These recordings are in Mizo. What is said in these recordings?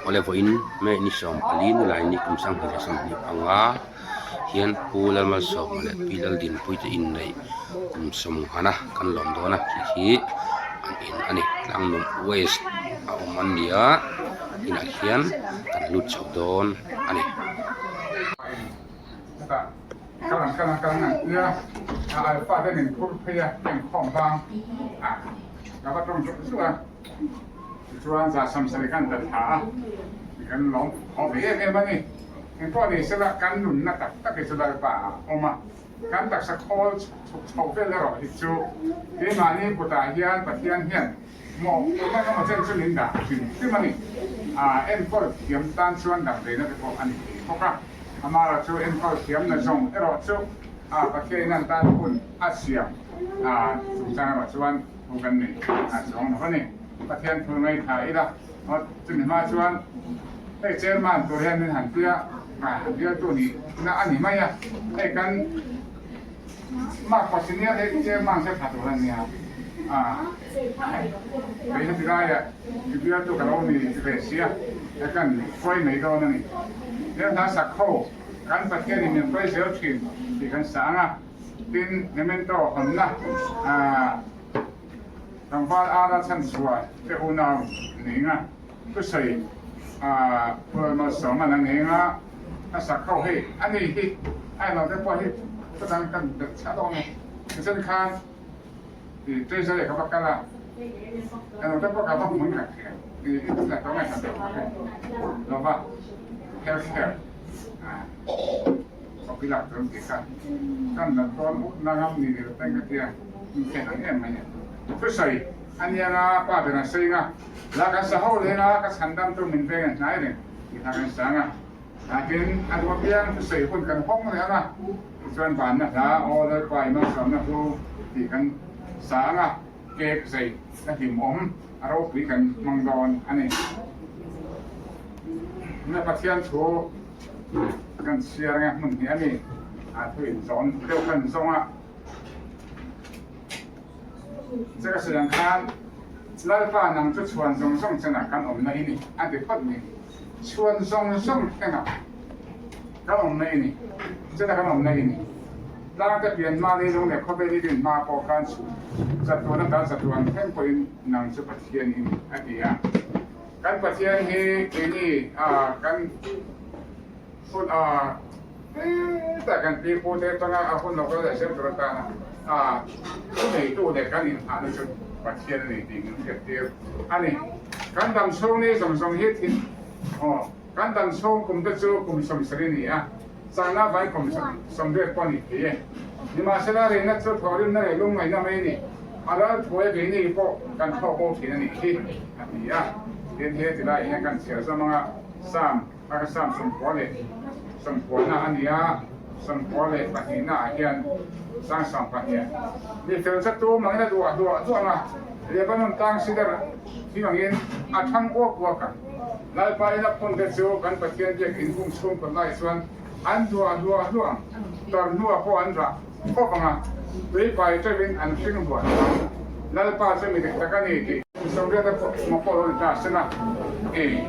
Awle vawiin May ni 14 ni lai ni kum 2025 hian Pu Lalmalsawma leh Pi Laldinpuii te inneih kum sawmnghana kan lawm dawn a tih hi an in a ni Tlangnuam West a awm an ni a inah hian kan lut chho dawn a ni. Tichuan za samsari khan ta thla a, kan lawm haw ve em em a ni. Engpawh ni sela kan nunna tak tak hi chu Lalpa ah a awm a, kan taksa khawl chhuk chho vel erawh hi chu keimahni kutah hian Pathian hian mawh eng emaw chen chu min dah hrim hrim a ni. A enkawl thiam tan chuan damdawiina te pawh a ni thei bawk a, amaherawh chu enkawl thiamna zawng erawh chu Pathianin an tan hun a siam chungchang erawh chuan Thu kan nei a chuang lo a ni. Pathian thu ngaithla ila chumi hma chuan hei chairman tur hian min han tia a bialtu nih na a ni mai a, hei kan Mark senior hi chairman se tha tur a nia a, kei heti laiah i bialtu ka lo ni ve sia hei kan hruai mai dawn a ni. He hla sak ho kan Pathianin min hruai zel thin tih kan sa ang a. Tin, memento hawnna tlangval ara chhanchhuah te unau ning a, thusawi Phual Malsawman a ning a, a sak ho hei a ni hi a ilo te pawh hi chutang kan belh chhiah dawn e. Tichuan khan i treasury ka va kal a, ilo te pawh ka va hmun khat i i tawng ngaihthla deuh kha lova health care. Coffee lak tur an ti kha kan la tawn up na ngam ni ni lo ten ka tia in khen ang em mai a. Thusawi a nia nga pa ber an sawi nga la kan sa ho leng a ka chhan dam tur min veng an hnai reng ti kha kan sang a. Nakin a duh apiang thusawi hun kan hawng leh ang a tichuan vanna hla aw Lalpa i malsawmna hlu tih kan sa ang a cake zei a hlimawm a ropui kan hmang dawn a ni. Nge Pathian thu Kan chhiar nge hmun hi a ni. A thu in zawn deuh kan zawng a. Che ka sawi ang khan Lalpa nang chu chhuan zawng zawng chenah kan awmna i ni a ti phawt ni. Chhuan zawng zawng thlengah kan awmna i ni. Chena kan awmna i ni. Tlangte pian hma leilung leh khawvel i rin hma pawh khan chatuan ata chatuan thleng pawhin nang chu Pathian i ni a ti a. Kan Pathian hi keini kan hun hetah kan pi pu te atanga a hun lo kal leh zel tur atana thu neitu leh kan inghahna chu Pathian a ni tih min hriattir a ni. Kan dam chhung ni zawng zawng hi thin aw kan dam chhung kum te chu kum 70 a ni a, changna vai kum 80 pawh a ni thei e. Nimahsela rinna chu thawhrimna leh lungngaihna mai a ni. A ral thuai keini pawh kan thlawh bo thin a nih hi, a ti a. Tin, he ti laiah hian kan chhiar zawm anga Sam a ka Sam 99 a ni a, 92 ah hian sang 12 mi fel chat tu mangin a duah duah duah ang a, Lebanon tlang sidar thing angin a thang uak uak ang. Lalpa in a phun te chu kan Pathian biakinn hung chhung kawt lai chuan an duah duah duah ang, tar hnuah pawh an rah. Khawp anga tui pai teuhin an hring huan ang. Lalpa chu mi dik tak a ni tih. 80 a pawh pawh lo ni ta sela ei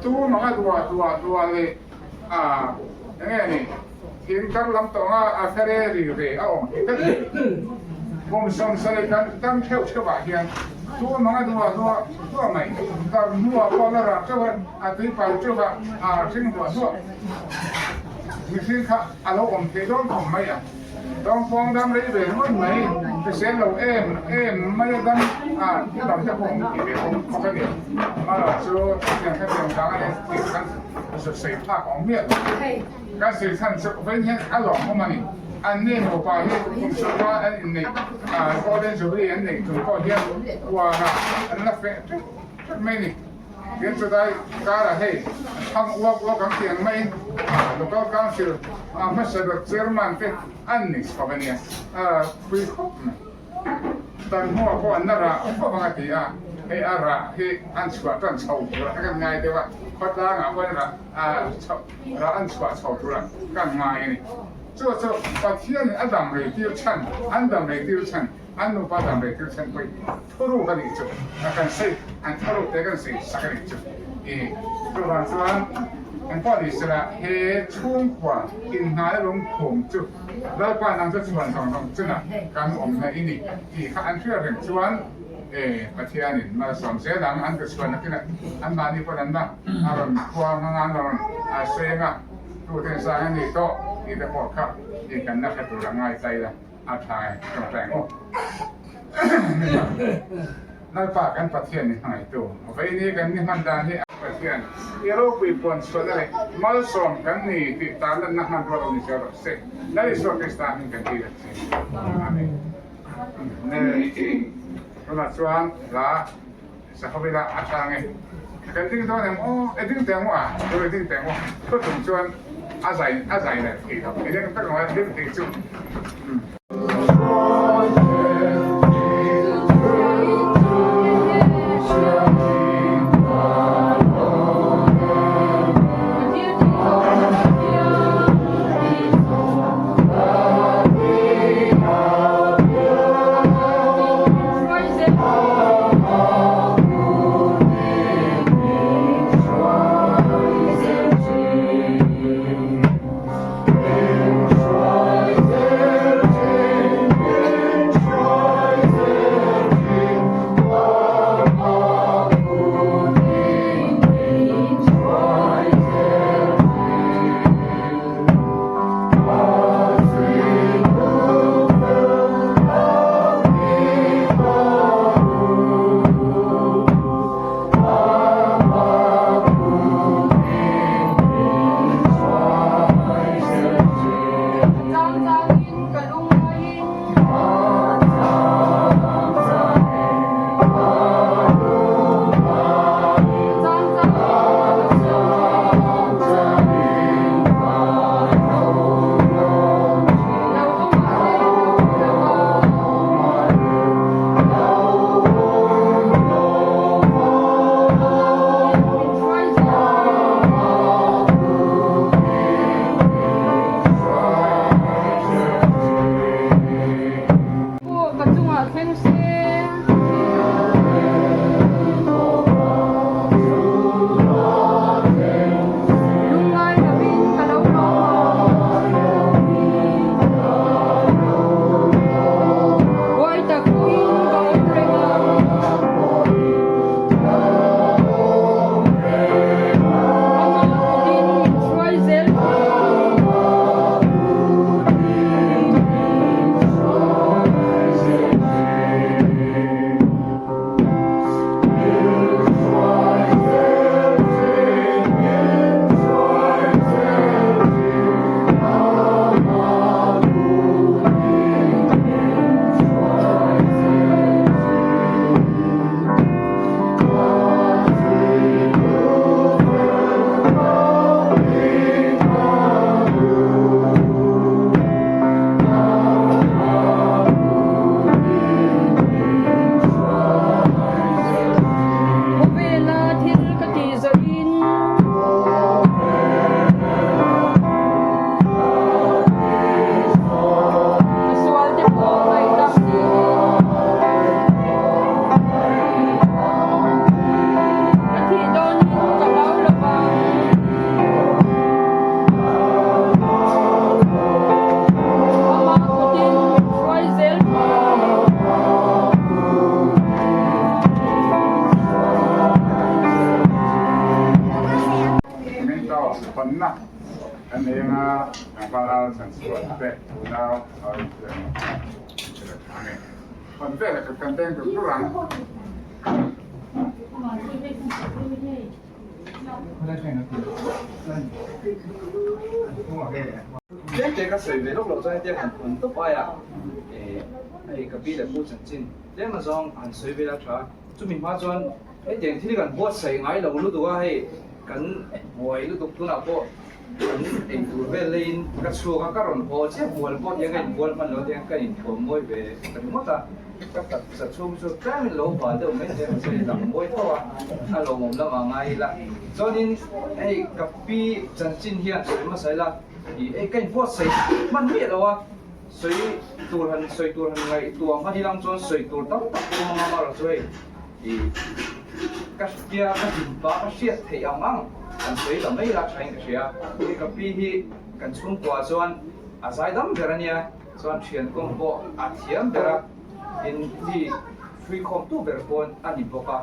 tu manga duah duah duah leh a enge ni thing kar lam tawnga a fere ri ve a awm thei tlat ni. Kum 70 kan tam theuh theuh ah hian tu manga duah duah duah mai kar hnuah pawh la rah teuh a a tui pai teuh a a hring duah duah. Mihring kha a lo awm thei dawn khawp mai a, dawngpawng dam rei ve ringawt mai, hrisel lo em em mai a dam a dam te pawh awm tih ve awm khawp a ni. Amaherawh chu hetiang hetiang vang a ni tih kan sawi phak a awm miah lo. Kan sawi chhan chu vawiin hian a lawmawm a ni. An ni nupa hi kum sawmpa an inneih Golden Jubilee an neih chung pawh hian uarah an la feh teuh teuh mai a ni. Tin chudai karah hei thang uak uak ang tih ang maiin Local Council hmasa ber Chairman te an ni chho a nia, pui khawp mai. Tan hnuah pawh an la rah khawp ang a ti a, hei a rah hi an chhuah tan chho turah kha kan ngai deuh a, khawtlangah pawhin rah rah an chhuah chho turah kan ngai a ni. Chu chu Pathianin a dam rei tir chhan, an dam rei tir chhan. An nupa dam rei thil thlen pawhin thuruk a nih chu a kan sawi, an thuruk te kan sawi sak a nih chu. I chuvang chuan engpawh ni sela he chhungkua inhngaia lungphum chu Lalpa nang chu chhuan zawng zawng chungah kan awmna i ni tih kha an hriat reng chuan e Pathianin malsawm zel ang an ti chhuan nakinah anmahni pawn an la a rawn khuang anga an rawn sawi anga tute zang a ni tawh tih te pawh kha i kan la hre tur a ngai ta ila a tha e tawngtai ang u. Lalpa kan Pathian ni hmangaihtu vaini kan ni hman dan hi a Pathian i ropui puan chhuahna leh malsawm kan ni tih tarlanna hmanrua lo ni zel rawh se. Lal Isua Krista hming kan ti a che. Amen. Tunah chuan hla Sakhawila a tlang e. Kan ding dawn em aw, e ding teh ang u a, chu e ding teh ang u. Thu chung chuan a zai a zai leh thei lo, e ding tak ang a ding thei chu. Khawvela thil ka tih zawhin. Ka sual te pawh ngaihdam niin. Ka thih dawnin ka hlau lo vang. Amah kutin min hruai zel thin. Min to hawnna kan nei anga tlangval al chanchhuah te unau a rawn hre ang a ni. Hawn vel a kan beng dur dur ang. Tlem te ka sawi ve lawk loh chuan hetia han hawn tawp aia hei ka pi leh pu chanchin tlem azawng han sawi vel a tha. Chumi hma chuan hetiang thil kan buatsaih ngai lo lutuk a, hei kan buai lutuk tunah pawh kan eitur vel leiin ka chhuak a, ka rawn haw chiah bual pawh hian ka inbual hman lo tiang ka inthuam mawi ve ta ringawt a, ka taksa chhung chu tlemin lo bal deuh mai thei mahse dang mawi tho a, a lawmawm lamah ngai ila. Chuanin hei ka pi chanchin hian sawi hmasa ila ih hei ka inbuatsaih hman miah lo a. Sawi tur han sawi tur han ngaihtuah hman ilang chuan sawi tur tam tak pawh hmang a marawh chu hei ih Ka hria, ka hlim pah, ka hriat theih ang ang kan sawi ta mai la thain ka hria. Hei ka pi hi kan chhungkua chuan a zaidam ber a nia, chuan thian kawng pawh a thiam ber a, tin mi hruikhawmtu ber pawn a ni bawk a,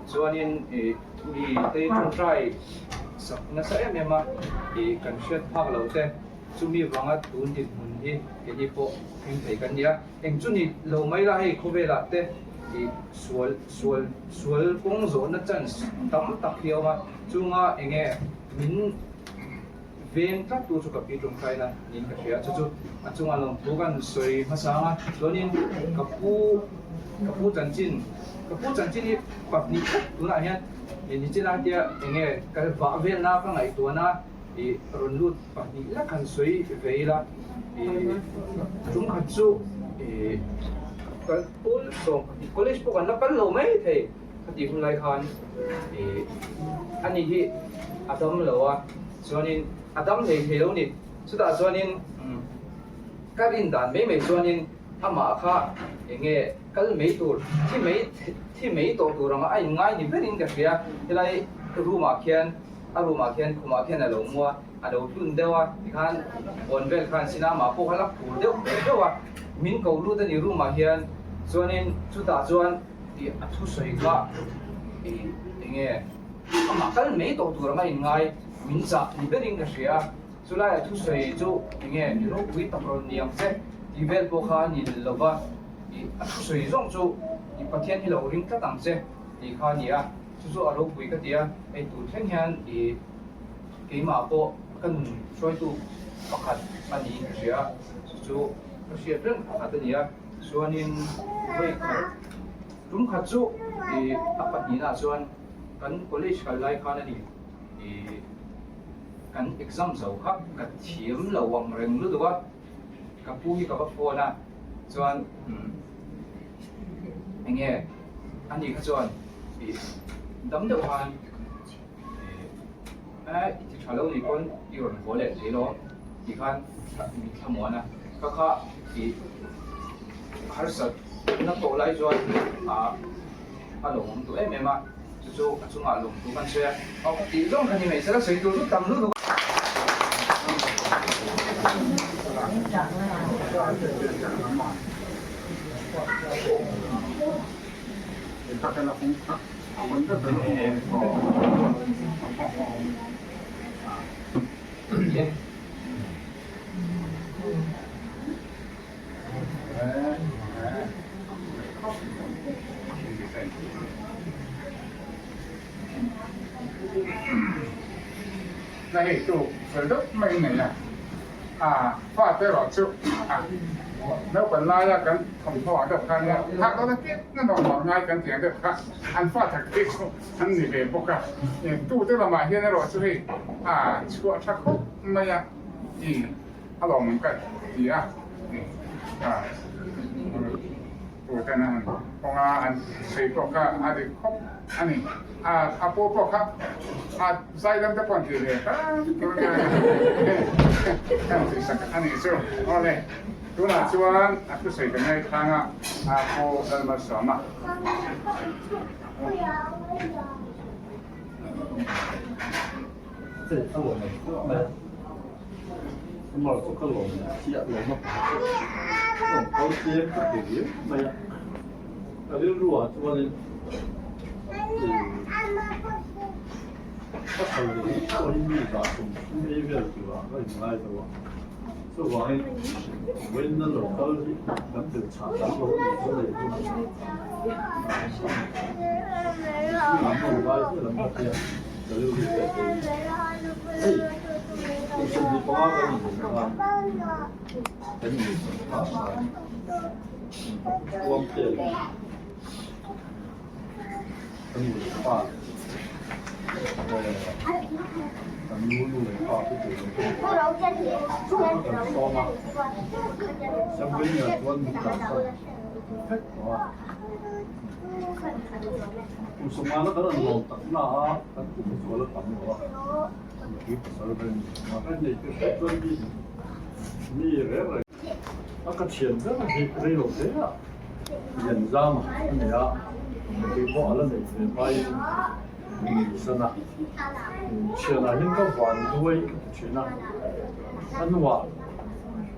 chuanin ih mi te tawngtai sak nasa em em a, ih kan hriat phak lo te chumi vanga tun dinhmun hi keini pawh thleng thei kan ni a. Eng chu ni lo mai la hei khawvelah te i sual sual sual kawng zawhna chance tam tak hi a awm a, chunga enge min veng tlat tu chu ka pi tawngtaina niin ka hria, chu chu a chunga lawmthu kan sawi hmasa ang a, chuanin ka pu ka pu chanchin ka pu chanchin hi pahnih tlat tunah hian nichin a tia enge ka vah velna ka ngaihtuahna i rawn lut pahnih lek han sawi ve ila i tum khat chu i kal pawl sawm pahnih college pawh kan la kal lo mai thei ka tih hun lai khan i ani hi a dam lo a chuanin a dam hlei thei lo ni chutah chuanin ka rin dan mai mai chuanin amah kha eng nge kal mai tur thi mai thi mai tawh tur anga a inngai ni berin ka hria helai room ah khian. A room ah khian khumah khian a lo mu a, a lo hlun deuh a, tikhan kawn vel khan sin a, amah pawh kha la phur deuh deuh deuh a, min ko lut a ni room ah hian, chuanin chutah chuan ih a thusawi kha ih eng nge amah kal mai tawh tur anga inngai min chah ni berin ka hria a, chulai a thusawi chu eng nge mi ropui tak rawn ni ang che tih vel pawh kha a ni lova, ih a thusawi zawng chu ih Pathian hi lo ring tlat ang che tih kha a ni a. Chu chu a ropui ka ti a, hei tur thleng hian i keimah pawh ka nun hruaitu pakhat a niin ka hria a, chu chu ka hriat reng pakhat a ni a, chuanin vawi khat tum khat chu i a pahnihnaah chuan kan college kal lai khan a ni i kan exam zo kha ka thiam lo ang reng lutuk a, ka pu hi ka va phone a, chuan eng nge a ni kha chuan ih dam deuh khan ih i ti tha lo ni pawn i rawn haw leh thei lo tih khan min thlamuan a ka kha ih harsat na tawh lai chuan ah a lo awm duh em em a chu chu a chungah lawmthu kan sawi a aw ka tih zawng kha ni mai sela sawi tur chu tam lutuk a. Na hei chu fel deuh mai nei a, a fate erawh chu a naupang laia kan thawmhnaw ah deuh khan thak dawn a pian na nawm ngai kan tih ang deuh kha an fa tak te chu an ni ve bawk a, tute lamah hian erawh chu hei a chhuah tha khawp mai a. A lawm ka ti a, tuten a han kawng a, an sawi pawh kha a dik khawp a ni. A pu pawh kha a zaidam te pawh an ti ve tan tur a nia, kan tih sak a nih chu. Awle, tunah chuan a thusawi ka ngaithlang a, a pu Lalmalsawma. Amah chu ka lawm chiah lo na pakhat chu lawm kal tlem ka ti riau mai a, ka rilru ah chuanin ka sawi leh hi pawhin mi zah tum thum ei vel turah ka inngai lo a, chuvangin vawiinna lo kal hi kan tel chhah tam lo a nih chu leh hun lam lo ngai zel ang ka tia ka rilru ve thei hei. Kum 25 kan inneih khan kan inneih chhan phah khan Uamte leh ka nu leh pa leh kan nu nu leh pa te tur ang chu kan sawm a, Samvenia chuan min kalsan vek tawh a. Kum sawmnga kan rawn lawm tak na a, kan kum zual a tam lo a. Nupui pasal ka ni a, ka nei te hret chuan mi mi reng reng a ka thian ber hi rei lo hle a, Lianzama a ni a. Nupui pawh a la nei ve hmain min nisan a, thianah hian ka van duai ka ti thin a, a hnuah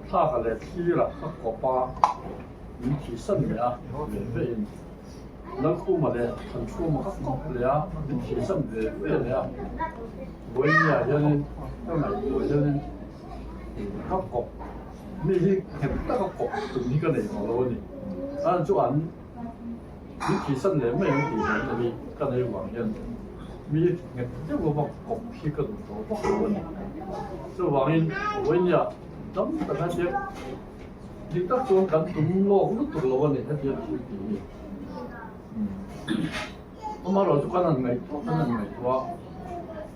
thlaka leh thlirah ka kawp a, min thihsan leh a, ve vein Lalkhuma leh Thanchhuma ka kawp leh a, min thihsan ve ve leh a, Vawinia hianin ka ngaihtuah hianin ka kawp mi hi nghet taka kawp tum hi ka nei tawh lo a ni, a chu an. Min thihsan leh mai ang tih hlauhna hi ka nei vang hian mi nghet deuh lova kawp hi ka duh tawh vak lo a ni. Chuvangin vawinia dam tak a tia dik tak chuan kan tum lawk lutuk lo a ni hetia thil tih hi. Amaherawhchu chu kan han ngaihtuah kan han ngaihtuah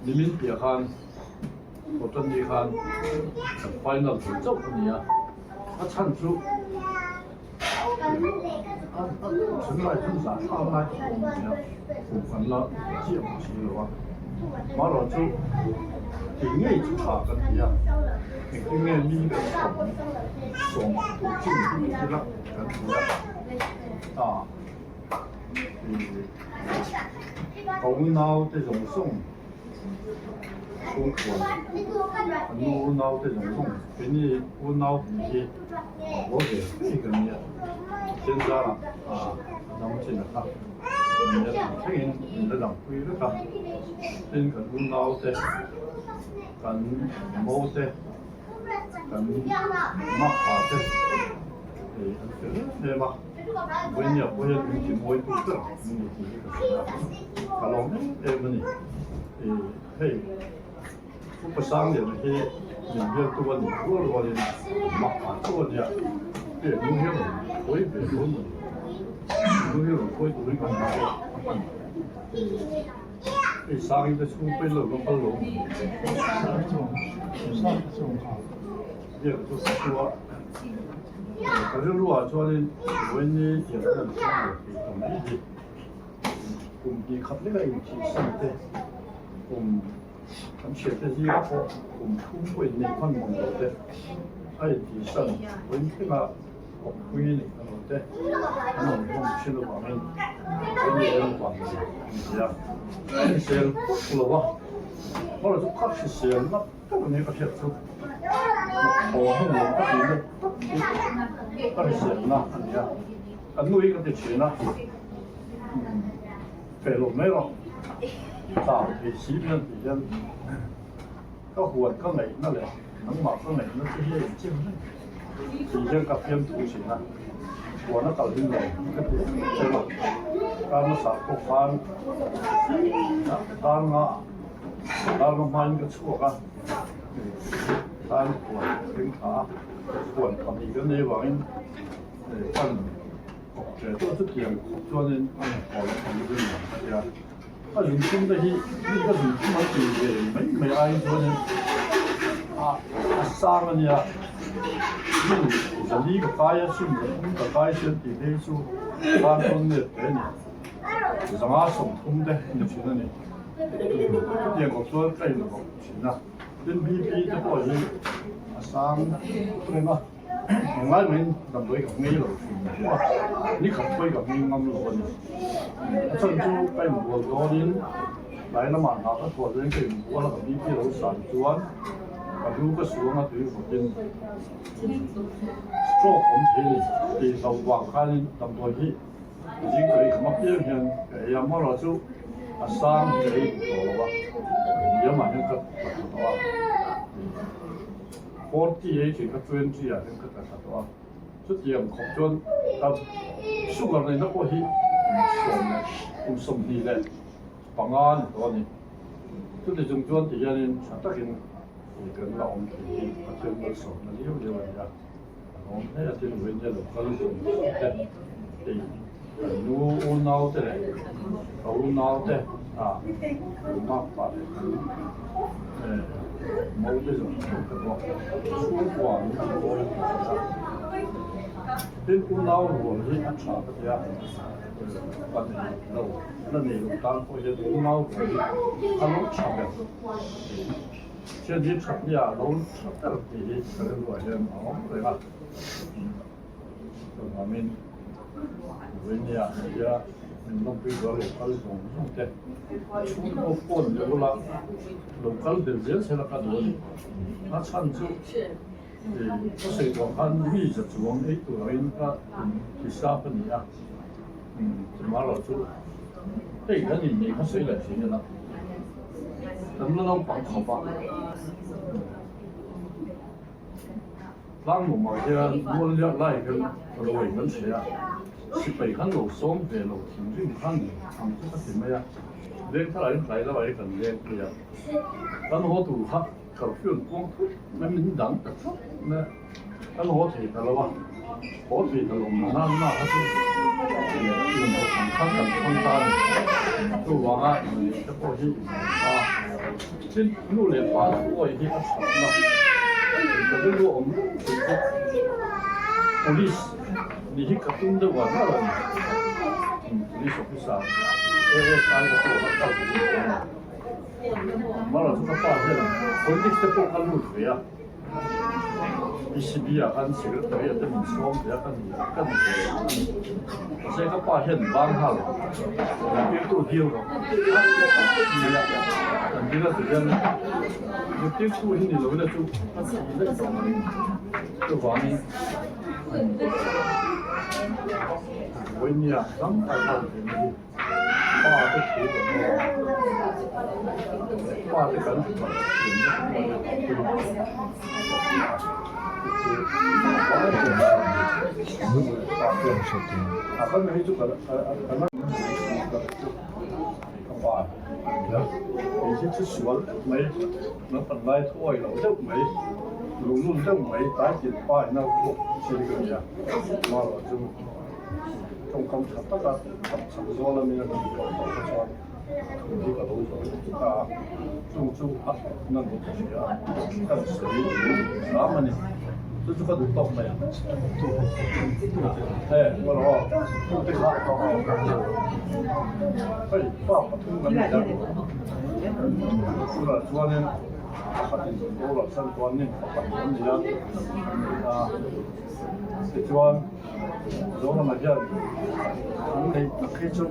nimin piah khan Kawtani khan kan final thei chauh a ni a, a chhan chu. Chhunlai chu zah thlak lai tak awm a nia, kum kan la chiah bawk si lo a. Marawh chu tih ngei chu tha kan ti a, engtin nge mi kan sawm sawm tur chin hi ti ila kan ti a. Ah, ka unau te zawng zawng. Chhungkua an nu unau te zawng zawng keini unau hnih hi haw ve ngei kan nia Pathian zarah a dang chin a kha nia tih thlengin min la dangpui vek a tin kan unau te kan mo te kan makpa te hei an fel em em a Vawinia pawh hian min ti mawi tu ber min ni tih hi ka hria a, ka lawm em em a ni. Ih hei Upa Sangliana hi min bialtu a nih rual rualin mak a tho a nia, hei nu hi a rawn khawi ve dawn maw ni? Nu hi a rawn khawi turin kan hmu pawh a hman. Hei Sangi te chhung pawhin lo la kal lo maw ni? Biak chu ka chu a. Ka rilruah chuanin vawiin tiang hian an chhung ve thei ta mai hi. Kum hnih khat leka inthihsan te, kum kan hriat te zingah pawh kum thum pawh inneih hman mang lo te a inthihsan vawiin thlenga kawppui neih hman lo te an awm hlawm thin avangin vawiin leh ram vang ni an ti a. A hrisel vak lo a, amaherawhchu ka hrisel ngat Tak ni ka hriat chu thaw hnu lo ka tihna tak hi ka hriselna a ni a, ka nui ka ti thin a, feh lo mai rawh, chau thei si hian ti hian ka huan ka ngaihna leh nangmah ka ngaihna che hi a inchim reng ti hian ka fiam thu thin a, huan a kal hlim lo ka ti em em a, kar hmasa pawh khan kar nga Darma hmain ka chhuak a, tlai huan ka thleng thla a, huan pahnih kan nei avangin kan kawp ṭe tawh chutiang khawp chuanin a haw loh ang zui ang ka ti a. A zunthum te hi mi ka zunthum an ti ve mai mai aiin chuanin a a sang a nia, mi zali ka kai a chhun zan ka kai sian tih phei chu tan tawn nep hle a ni. Zanga 30 te a ni thin a ni. Chutiang kawp chuan ka in bawk thin a. Tin BP te pawh hi a sang reng a. Englai maiin damdawi ka hmei lo thin a. Ni khat pawh hi ka hmei ngam lo a ni. A chhan chu ka inbual dawnin tlai lamah hna ka thawh chuan ka inbual a ka BP lo san chuan ka lu ka suang a tui vawtin stroke awm thei a ni tih hlauh vang khanin damdawi hi Zing ka ei kham apiang hian ka ei a, Mara chu a sang hi ka ei duh tawh lo a, Liamah hian ka tla thla tawh a, 40 ei thin kha 20 ah hian ka tla thla tawh a, chutiang khawp chuan ka sugar neihna pawh hi kum sawm leh kum 25 a ni tawh a ni. Chuti chung chuan ti hianin tha takin kan la awm thei hi Pathian malsawmna liau liau a ni a. A awm hle a tin vawiin hian lo kal zawng zawng te hei kan nu unau te leh ka unau te ah mak pah leh kan eh mo te zawng zawng te pawh chhungkua an ti mawi tih a tin unau rual hi a tha ka ti a pa nei lo la nei lo tan pawh hian unau rual hi a lo tha ber. Thian hi that nia lo tha ber tih hi ka rilruah hian a awm reng a. Chuvangin Vawinia hei hian. Min lawmpui zual lo kal zawng zawng te chhungkaw phone leh ula lo kal belh zel se la ka duh a ni. A chhan chu ka sawi tawh khan mi za chuang ei turin ka hisap a ni a, chumah chu hei kan inneih kha sawi leh thin ila kan la naupang khawp a. Tlangmawmah hian mual liak lai hian ruai kan chhe a, sipai khan lo sawm ve lo thinrim khan ang chu ka ti mai a, veng tharah in tlai lamah hi kan leng phei a, kan haw tur kha curfew an puang thut mai min dang ta thut mai a, kan haw thei ta lo a, haw thei ta lo na na kha chu in ang khan kan thlang ta a ni, chuvanga inneih te pawh hi inneih ta. Tin, nu leh pa thuawi hi a chhakna ka rilru awm reng thei bawk. Police nih hi ka tum deuh a nar a ni. Police officer ASI ka pawh ka kal duh a ni. Mara chu ka pa hian politics te pawh ka lut ve a. ECB ah khan secretary ah te min sawm ve a ka ni ka ni ve a ni. Mahse ka pa hian bang nghal zirtirtu dil rawh ni a kan dil a ti hian zirtirtu hi ni lo ila chu ka thi daih tawh mai chuvangin vawinia dam kai nghal ve na hi. Pa te thu kan hmu a, pa te kan thiamna kan hmu a Hei hi chu sual deuh mai, naupang lai thuai lo deuh mai, luhlul deuh mai, tlai tin pa in a vuak chi ka nia, amaherawhchu chu. Tawngkam tha taka chak chak zawl a nia kan tawh tawh kha chuan thu hi ka lo zawh leh ta a, chung chu a hlawkna ni ka hria a, kan sawi hram a ni. Chu chu ka duh tawk mai a. He, ngaw aw, tu te kha hei pa pathum kan nei a, tunah chuanin pakhatin boral san chuanin pakhat kan nei a, tichuan. Zoramah hian an neih tak hi chu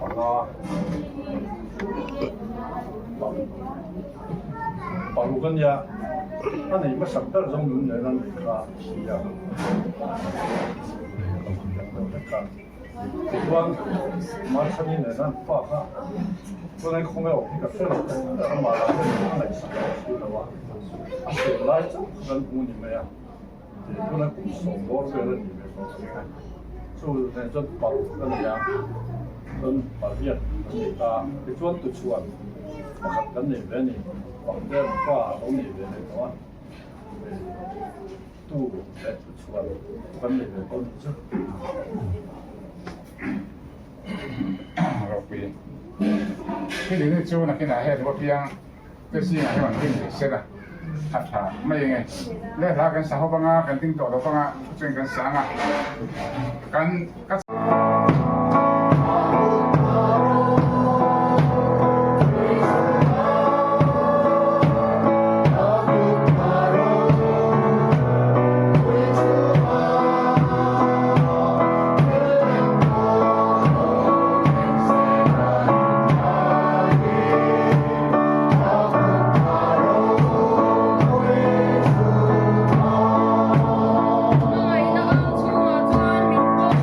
panga paruk a nia a nei hmasak ber zawng nun nen an nei kha si a tichuan Marchani nen an fa kha chuan khawnge awm hi ka hre lo amah lah hian a ngaihsak lo si lo a a hriat lai chauh kha kan hmu ni mai a. Tuna kum sawm bawr vel a nih ve tawh ang a, chu nen chuan paruk a ni a, chuan pariat kan nei ta a, tichuan tuchhuan pakhat kan nei ve a ni, Pangte pa a lo nei ve leh tawh a, tu leh tuchhuan kan nei ve tawh a nih chu. Ropui. Thil in chu nakinah hian ruapiang. Te zingah hian an rin thei sel a, a tha mai enge. Le hla kan sa ho banga, kan ding tawh lo banga, chuan kan sang a, kan ka. Hmangaihna ang chhungah chuan min pawm.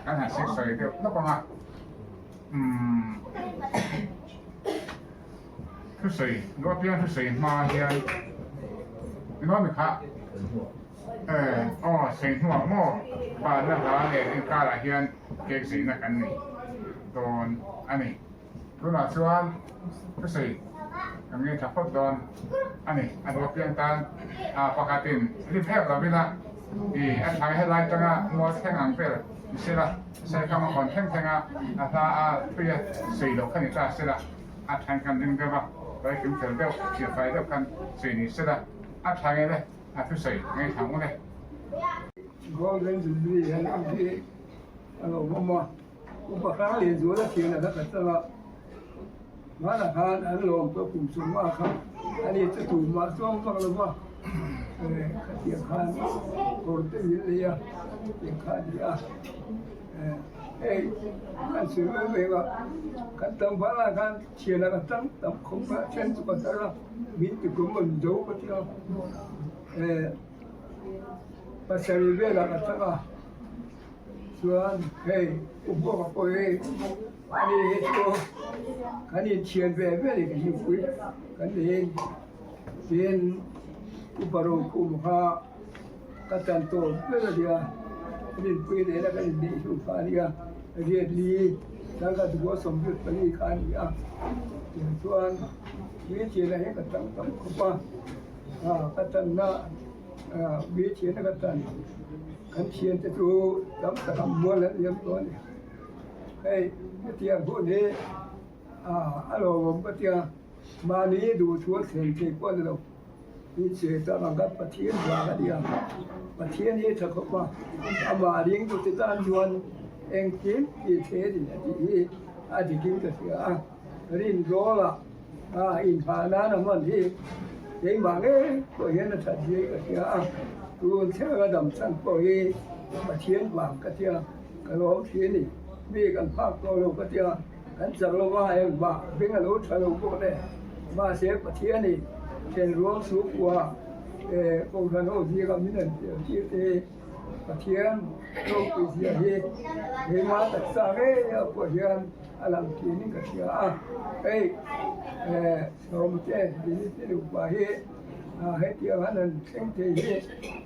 Kan han siksawi deuh hlawk ang a, umm thusawi Luapiang thusawi hma hian engemaw mi kha eh aw sawi hnuah maw banna hla leh inkarah hian cake zeina kan nei dawn a ni. Tunah chuan thusawi kan ngaithla phawt dawn a ni. A duh apiang tan pakhatin hlim em lo ila i a thlai helai tanga mual thleng ang vel ni sela, Saikam a hawn thleng thleng a, a hla a thui a sawi loh kha ni ta sela, a thlain khan ring deuh a, Laikim fel deuh, chhiahfai deuh khan sawi ni sela, a tha ngei le, a thusawi ngaithla ang u le. Golden Jubilee hian ang hi a lo awm a. Upa hrang leh zual a thian a la khat chang a, hmanah khan an lawm tawh kum sawm a kha a ni chu tumah chuang vak lo va, khatiang khan kawr te min lei a tiang kha a ni a, hei kan sawi mai mai a, kan tlangval ah khan thian a ka tang tam khawp a, then chu ka tar a, min ti kum a mizo ka ti a, pasarih velah ka tang a. Chuan hei u Buaka pawh hi ani hi chu kan inthian ve ve ni ka hipui kan niin tin upa rokhum kha ka tan tawp ber a nia kan inpui nena kan inneih hnu kha a nia riatli tangka duha 24 kha a ni a tichuan hmeichhia hi ka tang tam khawp a ka tanna hmeichhia ka tan. Kan thiante chu tam tak an mual an liam tawh a ni. Hei hetiang hun hi a lawmawm ka tia, mahni duhthu a thlen thei pawh a ni lo. Inchhir tak ang kha Pathian vang a nia, Pathian hi tha khawp a, amah ringtute tan chuan engkim tih thei a ni a tih hi a dikin ka hria a. Rinzawla inphah nan a hman hi keimah ngei pawh hian a that zia hi ka hria a, tun thleng a dam chhan pawh hi Pathian vang ka tia ka lawm thin a ni. Mi kan phak tawh lo ka tia kan chak lo va engmah beng a lo tha lo bawk le. Mahse Pathianin thenruang chhungkua Kohhran ho zinga min han tel tir te hi Pathian ropui zia hi keimah taksa ngei ah pawh hian a lang thin in ka hria a, hei eh sawmte Dini te nupa hi hetiang an han thleng thei hi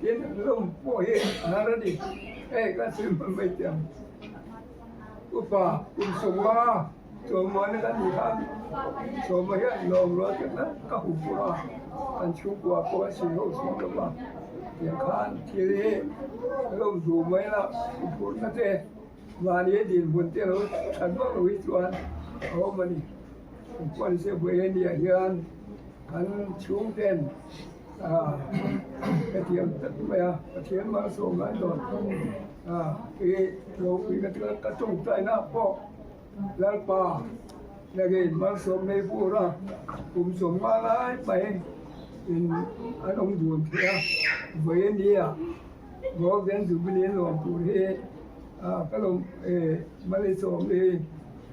tin lawm pawh hi a har a ni, hei ka sawi hman mai teh ang upa kum 50 chawmawna kan nih khan sawma hian lawm rual te kha ka hmu pawh a kan chhungkua pawh a sawi ho chhung lo va tiang khan thil hi ka lo duh mai la phurna te. Mahni dinhmun te lo that vak lo hi chuan a awm a ni. Kumpuan se buai a nih hian kan chhung ten hetiang tak mai a Pathian malsawm lai dawn i ropui ka ti ka tawngtaina pawh Lalpa nagin malsawm nei bur a kum 50 lai mai in an awm dun thei a vawi a nia. Golden Jubilee lawm tur hi ka lawm Malsawm hi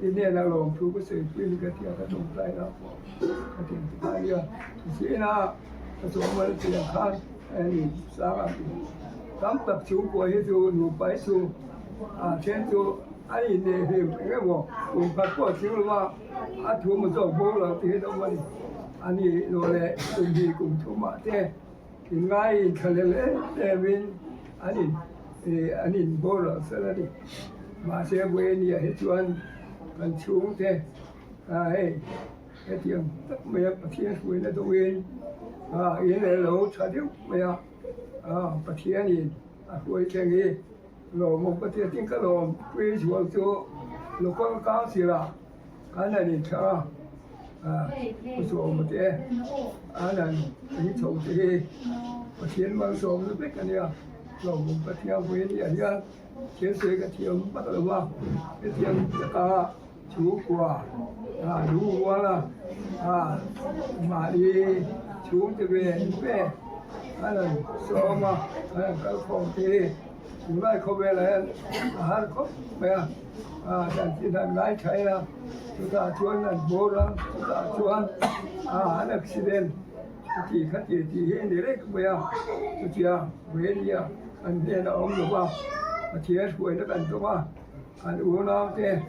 i hnena lawm thu ka sawi pui ni ka tia ka tawngtai lah pawh ka ti ang ta nia zina ka sawm a tia khan hei sang a tam tak chhungkua hi chu nupa hi chu a then chu a inneih hlim eng emaw kum khat pawh a tling lo a a thu maw zawk bo lo tih hi a awm a ni a ni lo leh kum hnih kum thumah te. Inngai inthlahlel em emin an in ih an in boral fel a ni. Mahse Buenia hi chuan kan chhungte ah hei hetiang tak mai a Pathian hruaina dawhin ah in leh lo tha deuh mai a ah Pathianin a hruai thleng hi lawmawm ka ti a tin ka lawm pui zual chu local council ah An han inthlah a, Pu Sawma te an han in chho te hi Pathian malsawmna vek a nia, hlauhawm Pathian pawh hi a nia hian thil sawi ka thiam vak lo va, hetiang taka chhungkua lungruala mahni chhungte ve ve an han sawm a, an han kalkhawm te hi tunlai khawvelah hian a har khawp mai a. Chanchin an ngai tha a, chutah chuan an bawr a, chutah chuan an accident chuti khati tih hi a ni reng mai a, chutia Venia an hnenah a awm lo va, Pathian hruaina kan dawng a. An unaute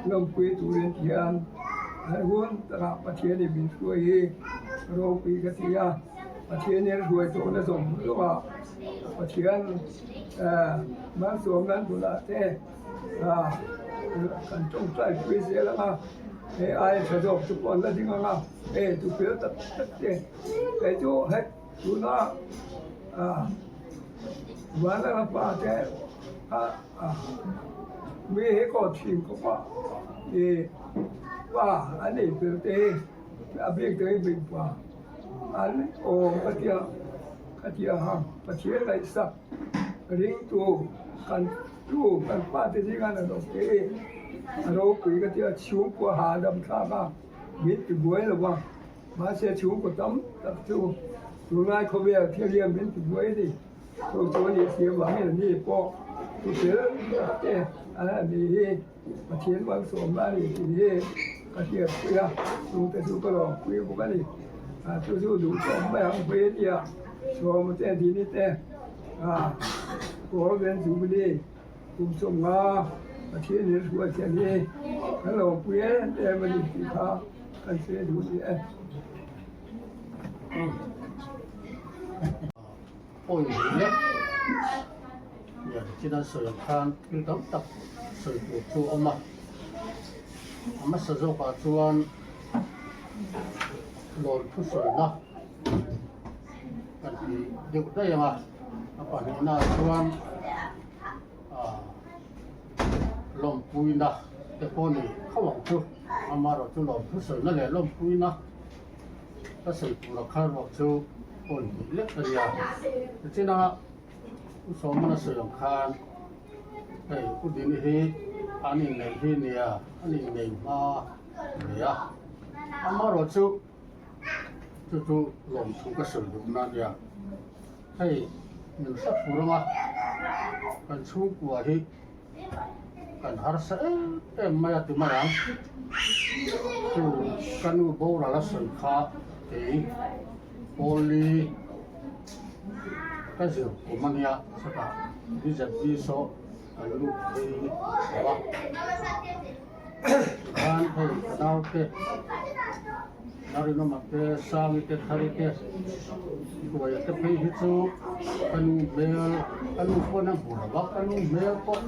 lawmpui turin hian an hun takah Pathianin min hruai hi ropui ka ti a, Pathianin a hruai tawhna zawng zawngah Pathian malsawmna an bulah te kan tawngtai pui zel ang a, hei aia tha zawk chu pawh an la ding ang a, hei tupil tak tak te kei chu hei tuna Vanlala pa te mi hi kaw thin khawp a ih pa an ei fel te hi a bik te hi mipa an awm ka tia ka ti ang a Pathian ngaihsak ringtu kan tu kan pa te zinga an awm te hi a ropui ka tia chhungkua hahdam thlak a min ti buai lo va. Mahse chhungkaw tam tak chu tunlai khawvel thil hian min ti buai a ni. Chu chu a nih si avangin a ni pawh thu fel tak te a ni hi Pathian malsawmna a ni tih hi ka hriatpui a, chungte chu ka lawmpui bawk a ni. Chu chu duhtawk mai ang pui a nia, Sawma te Dini te Golden Jubilee Kum chunga Pathian in hruai che hi kan lawmpui em em a ni tih kha kan hre duh ni e. Pawi leh lian chin an sawi ang khan thil tam tak sawi tur chu a awm a, a hmasa zawkah chuan lawmthu sawina kan ti deuh daih ang a, a pahnihnaah chuan ah lawmpuina te pawh ni kho ang chu amaherawh chu lawmthu sawina leh lawmpuina ka sawi tur a kha erawh chu pawn hnih lek a nia tichina u Sawmana sawi ang khan hei u Dini hi an inneih hi nia an inneih hma a ni a amaherawh chu Chu chu lawmthu ka sawi duhna a nia. Hei min hre fur anga kan chhungkua hi kan harsa em em mai a ti mai ang. Chu ka nu boral a sawi kha kei Pawli ka zir kum a nia chutah BZB saw kan lut phei lo a. Tikhan hei ka naute Narinawma te Sangi te Thari te Hruaia te phei hi chu ka nu hmel ka nu pawn a hmu lo a ka nu hmel pawh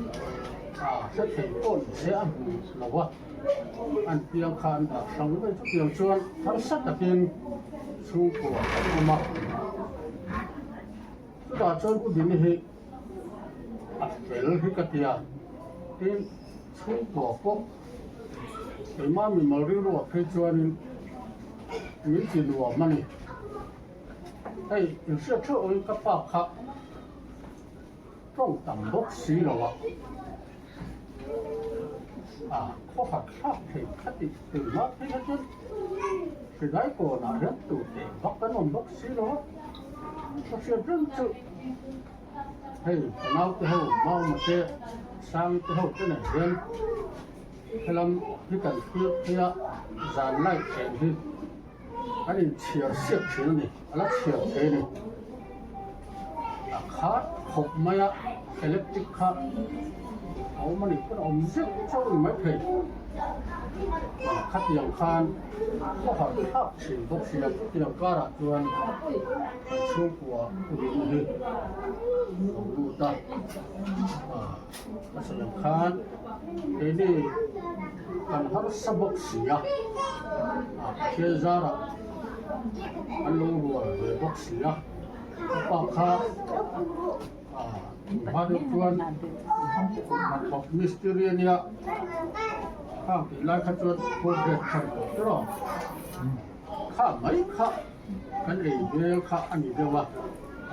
ah hre thei pawh ni se a hmu lo a an piang kha an dah hrang mai chutiang chuan harsa takin chhungkua an awm a chutah chuan u Dini hi a fel hi ka ti a tin. Chhungkua pawh keimah mimal rilruah phei chuanin min ti nuam a ni. Hei inhriat theuh awin ka pa kha tawng tam bawk si lo a, a khawhar thlak thei kha tih keimah phei kha chuan hrilai kawnah hian tur teh vak kan awm bawk si lo a, ka hriat reng chu. Hei ka naute ho Mauma te Sangi te ho te nen hian helam hi kan thlir phei a zan light eng hi an inchhiar siak thin a ni a la chhiar thei a ni a khat khawp mai a electric kha a awm a nih pawn a awm zeuh zeuh a ni maithei khatiang khan khawhar thlak thin bawk sia chutiang karah chuan kan chhungkua rin hi lo lut a a sawi ang khan keini kan harsa bawk si a Pathian zarah an lo rual ve bawk si a ka pa kha hma deuh chuan hnathawk mistiri a nia khang tih lai kha chuan progress kha ni tawh ber a kha mai kha. Kan ei hmel kha a ni deuh a,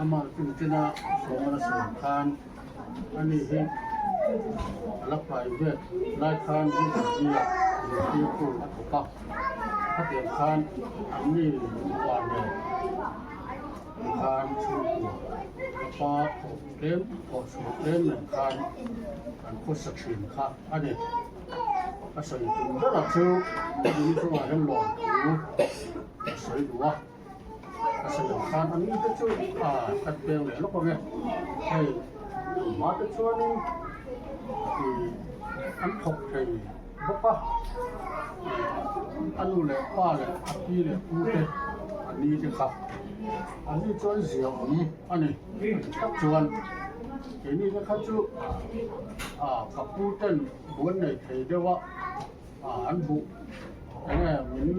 amah chu nichin a sawmana sawi khan a ni hi a la private lai khan Rinchhani ah zirtirtu a thawk a, khatiang khan an ni nupa nen tikhan chhungkua ka pa thawh tlem thawh chhuah tlem nen khan an khawsa thin kha a ni. Ka sawi tum ber a chu in chungah hian lawmthu ka sawi duh a, ka sawi ang khan a mite chu ah ka peng leh lawk ang e, hei hma te chuanin. Ih an thawk thei bawk a, ih a nu leh pa leh a pi leh pu te a ni te kha an ni chuan zia awm a ni tak chuan keini te kha chu ah ka pu ten buan nei thei deuh a ah an buh eng nge min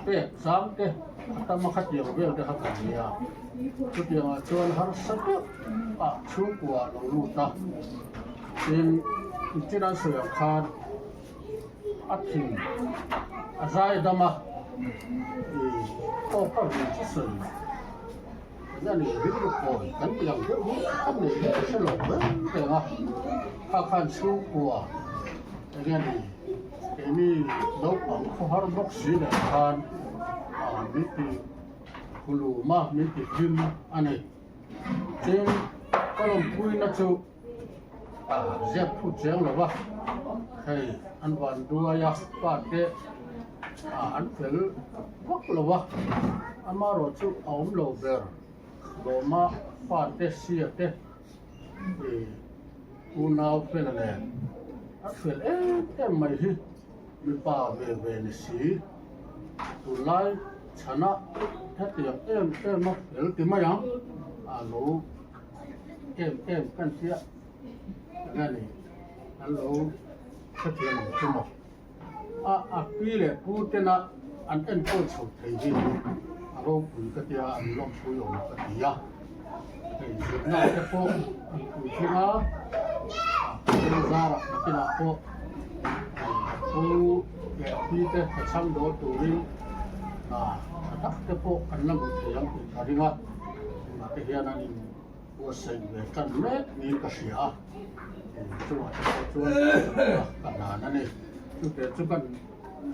pek zang te a tam a khatiang vel te kha kan nia chutiangah chuan harsa deuh ah chhungkua a lo lut a tin nichin an sawi ang khan a thin a zai dam a ih aw ka vin chu sawi eng a ni rilru kawi kan tih ang deuh hi a neih hi ka hre lo reng reng a kha khan chhungkua eng a ni. Keini naupang khawhar bawk si leh khan ah min ti khulum a, min ti hlim a ni. Tin, ka lawmpuina chu ah ziak phut chiang lo va, hei an van duai a, pa te ah an fel vak lo va, amaherawh chu a awm lo ber lawma pa te sia te Ih unau fela nen a fel em em mai hi mipa ve ve ni si tunlai chhana hetiang em em a fel ti mai ang a lo em em kan tia enge ni an lo hrethiam ang chu maw a a pi leh pu tena an enkawl chho thei hi a ropui ka tia an lawmpui awm ka ti a hei zirna te pawh an puitling a a zarah nakinah pawh pu leh pi te ka chhang dawl turin ah tha tak te pawh an la hmu thei ang tih ka ring a tunah te hian an in Buatsaih ve tan mek niin ka hria a, chungah te pawh chuan ka hlan a ni. Chute chu kan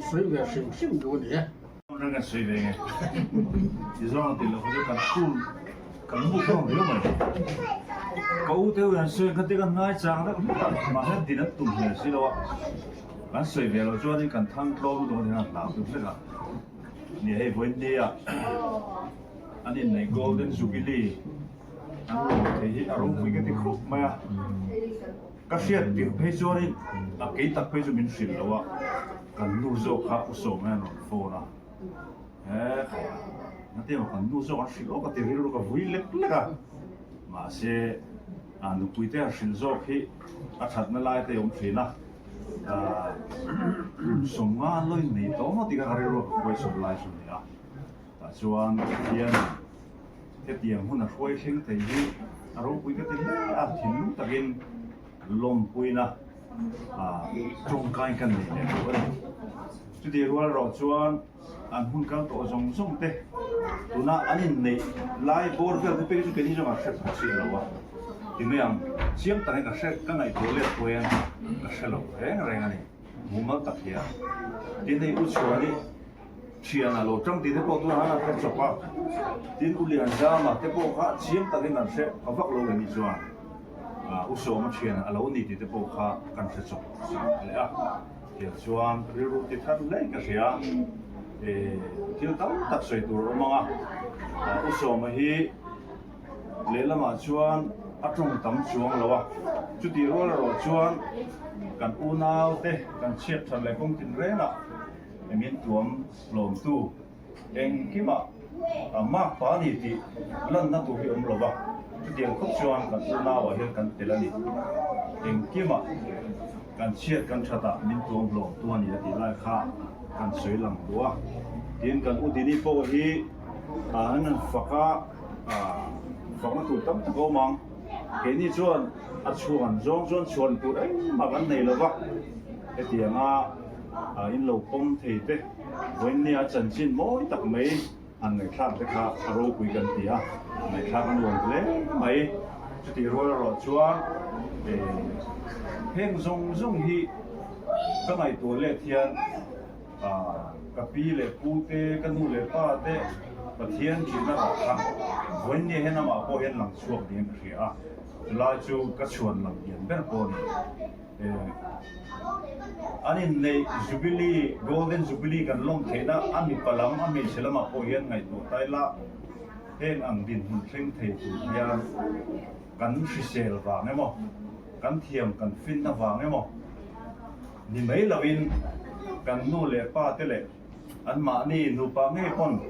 sawi ve hrim hrim duh a ni e. Reng kan sawi ve nge. Ti zawng a tih loh kha chu kan school kan muk hlawm riau mai. Ka u te hian sawi kha te kan ngai chang deuh hlek a, mahse din an tum hmel si lo a. Kan sawi ve loh chuanin kan thang tlawm lutuk a ni a, hlau deuh hlek a. Ni hei vawiin nia. An inneih Golden Jubilee an lawm thei hi a ropui ka ti khawp mai a, ka hriat tirh phei chuanin a kei tak phei chu min hrilh lo a, kan nu zawk kha u sawm hian rawn phone a, he engati emaw kan nu zawk an hrilh awk a ti rilru ka vui lek lek a, mahse a nupui te a hrilh zawk hi a thatna lai te a awm thin a, kum 50 lawi nei tawh maw tih kha ka rilru a ka question lai chu a ni a. Tah chuan Pathian hetiang hun a hruai thleng thei hi a ropui ka ti hle a, thinlung takin lawmpuina tawngkai kan nei leh duh a ni. Chutih rual erawh chuan an hun kal tawh zawng zawng te tuna an inneih lai bawr vel te pek chu keini zawng an hre pha chiah lo a, ti mai ang chiang takin ka hre ka ngaihtuah let pawhin ka hre lo reng reng a ni, mumal tak hian. Tin hei U Chhuani. Thian a lo tang tih te pawh tunah an hre chawp a, tin U Lianzama te pawh kha chiang takin an hre ka vak lo eng ni chuan U Sawma thian a lo ni tih te pawh kha kan hre chawp leh a, tiang chuan rilru ti thar hle ka hria, thil tam tak sawi tur a awm ang a, U Sawma hi lehlamah chuan a tawng tam chuang lo a, chutih rual erawh chuan kan unau te kan chhiat that leh kawng tinrengah. Engin tuam hlawmtu engkimah a mark pa ni tih lanna tur hi awm lo va, chutiang khawp chuan kan unauah hian kan tel a ni. Engkimah kan chhiat kan thatah min tuam hlawmtu a ni a tih lai kha kan sawi lang duh a. Tin, kan u Dini pawh hi an han fak a, fakna tur tam tak a awm ang. Keini chuan a chhuan zawng chuan chhuan tur engmah kan nei lo va, hetianga in lo pawm thei te vawiinnia chanchin mawi tak mai han ngaihthlak te kha a ropui kan ti a, ngaihthlak a nuam hle mai. Chutih rual erawh chuan heng zawng zawng hi ka ngaihtuah let hian ka pi leh pu te, ka nu leh pa te Pathian tihna rah kha vawiinnia hian amah pawh hian lang chhuak niin ka hria a, chulai chu ka chhuan lang lian ber pawh a ni. An inneih Jubilee, Golden Jubilee kan lawm theihna a mipa lam, a hmeichhe lamah pawh hian ngaihtuah ta ila, heng ang dinhmun thleng thei tur hian kan hrisel vang emaw, Kan thiam kan fin avang emaw ni mai lovin kan nu leh pa te leh anmahni nupa ngei pawn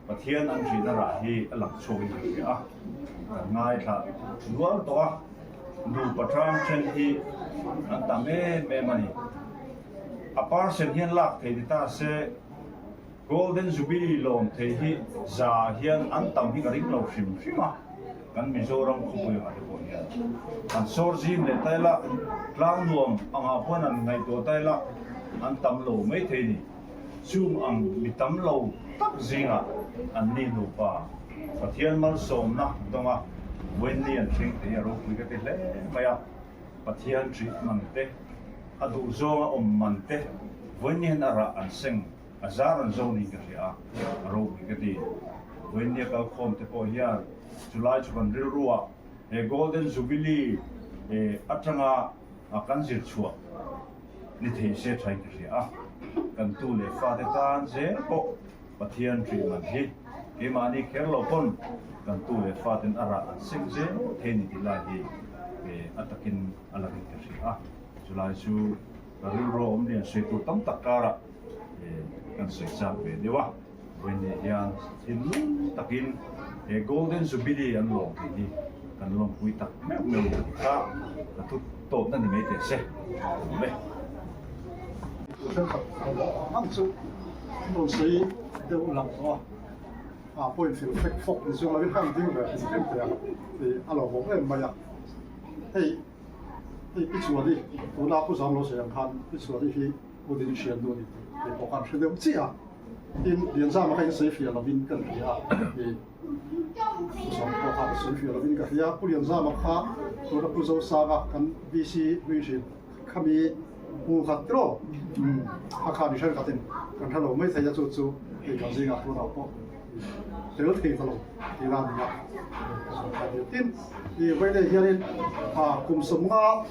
Pathian an hrihna rah hi a lang chhuakin ka hria a, kan ngaithla nual tawh a, nupa hrang then hi an tam em em a ni. A percent hian lak thei ni ta se Golden Jubilee lawm thei hi za hian an tam hi ka ring lo hrim hrim a, kan Mizoram khawpui angah te pawh hian an sawr zim leh ta ila, tlang nuam angah pawn an ngaihtuah ta ila an tam lo mai thei ni. Chung ang mi tam lo tak zingah an ni nupa Pathian malsawmna dawnga Wendy an hring thei a ropui ka ti hle mai a, Pathian ṭih man te, a duh zawnga awm man te Wendy hian a rah an seng, a zar an zo niin ka hria a, a ropui ka ti. Wendy a kalkhawm te pawh hian chulai chu kan rilruah he Golden Jubilee atanga kan zir chhuah ni thei se thain ka hria a, kan tu leh fate tan zel pawh Pathian hrih man hi keimahni kher lo pawn kan tu leh faten a rah an seng zel thei ni tih lai hi a takin a langin ka hria a, chulai chu ka rilru awm lian sawi tur tam tak karah kan sawi chak ve deuh a, vawiin hian thinlung takin he Golden Jubilee an lawm tih hi kan lawmpui tak meuh meuh ni kha ka thu tawpna ni mai teh se awm e. Thenkhat ang chu rawn sawi deuh lang tawh a, a point fel fek fawk ni chuang lovin hang ding ve hrim hrim thei ang tih a lo bawk em mai a. Hei hei Pi Chuali tuna Pu Zamlo sawi ang khan Pi Chuali hi Pu Dinhriannu a ni tih kei pawh khan hre deuh chiah a. Tin, Lianzama kha in sawi fiah lovin kan hria a, i Pu Sam pawh kha ka sawi fiah lovin ka hria. Pu Lianzama kha tuna Pu Zosanga kan VC hlui hrin khami hmu khat tiraw a kha ni thenkhatin kan hre lo mai thei a, chu chu hei kan zingah tunah pawh tel thei ta lo tih la a ni a. Tin, i vawiin hianin kum sawmnga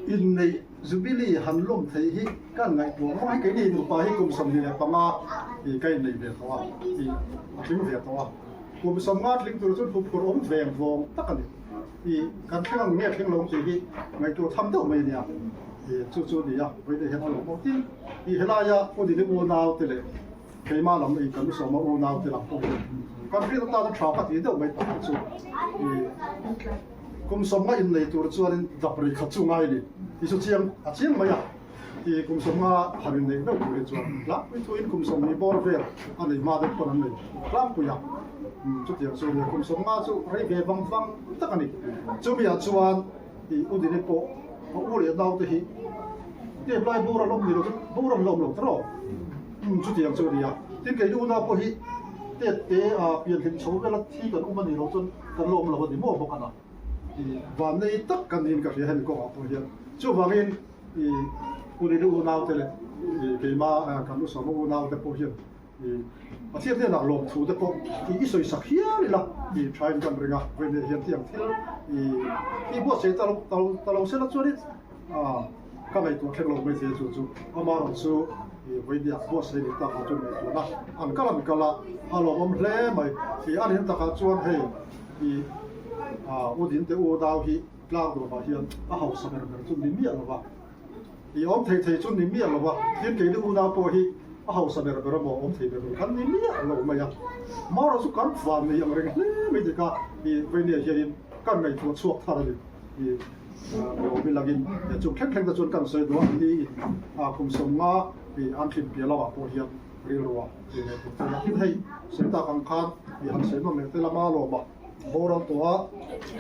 inneih Jubilee han lawm theih hi kan ngaihtuah ngawt hi keini nupa hi kum 25 i ka inneih ve tawh a, i a tling ve tawh a. Kum 50 tling tur chuan huphurh awm veng vawng tak a ni. I kan thleng ang nge thleng lo ang tih hi ngaihtuah tham deuh mai a nia. I chu chu a ni a, vawiin hian a lawm awm tin. I helaia U Dini unau te leh keimah lam i kan sawma unau te lam pawh hi kan hriat atana tha ka tih deuh mai tak te chu i Kum 50 innei tur chuanin dap ri khat chu ngai a ni tih chu chiang a chiang mai a, ti kum 50 han inneih meuh tur hi chuan tlangpui thuin kum 20 bawr vel a nei hma deuh pawn an nei tlangpui a, chutiang chu nia kum 50 chu rei ve vang vang tak a ni. Chumi ah chuan i u Dini pawh a u leh nau te hi tep lai bur an awm ni lo chu bur an la awm lo tawh chutiang chu a ni a, tin kei u nau pawh hi tet te a pianhlim chho vela thi kan awm a ni lo chuan Kan la awm lo a ni maw bawk a na. I vannei tak kan niin ka hria hemi kawngah pawh hian. Chuvangin i Kunili unaute leh i keima kan Usawma unaute pawh hian i Pathian hnenah lawmthu te pawh i i sawi sak hial ila i thain kan ring a. Vawiin hian tiang thil i i buatsaih ta lo ta lo sela chuanin ka ngaihtuah thleng lo mai thei a chu chu amaherawh chu i vawiin buatsaih ni takah chuan ngaihtuahna an kal an kal a, a lawmawm hle mai. I a rin takah chuan hei i u dinte u dau hi tlang duamah hian a hausa ber ber chu ni miah lo va, i awm thei thei chu ni miah lo va, tin keini unau pawh hi a hausa ber ber emaw awm thei ber ber kan ni miah lo mai a. Marawh chu kan van nei ang reng hle mai dik a, i vawiin hianin kan ngaihtuah chhuak thar a ni. I Lawmi langin chung thleng thleng te chuan kan sawi duh a, ni in kum 50 i an thlin piah lamah pawh hian rilru ah i leh tur chuan a thil hei sawi tak ang khan i han sawi nawm leh te lama lawma boral tawh a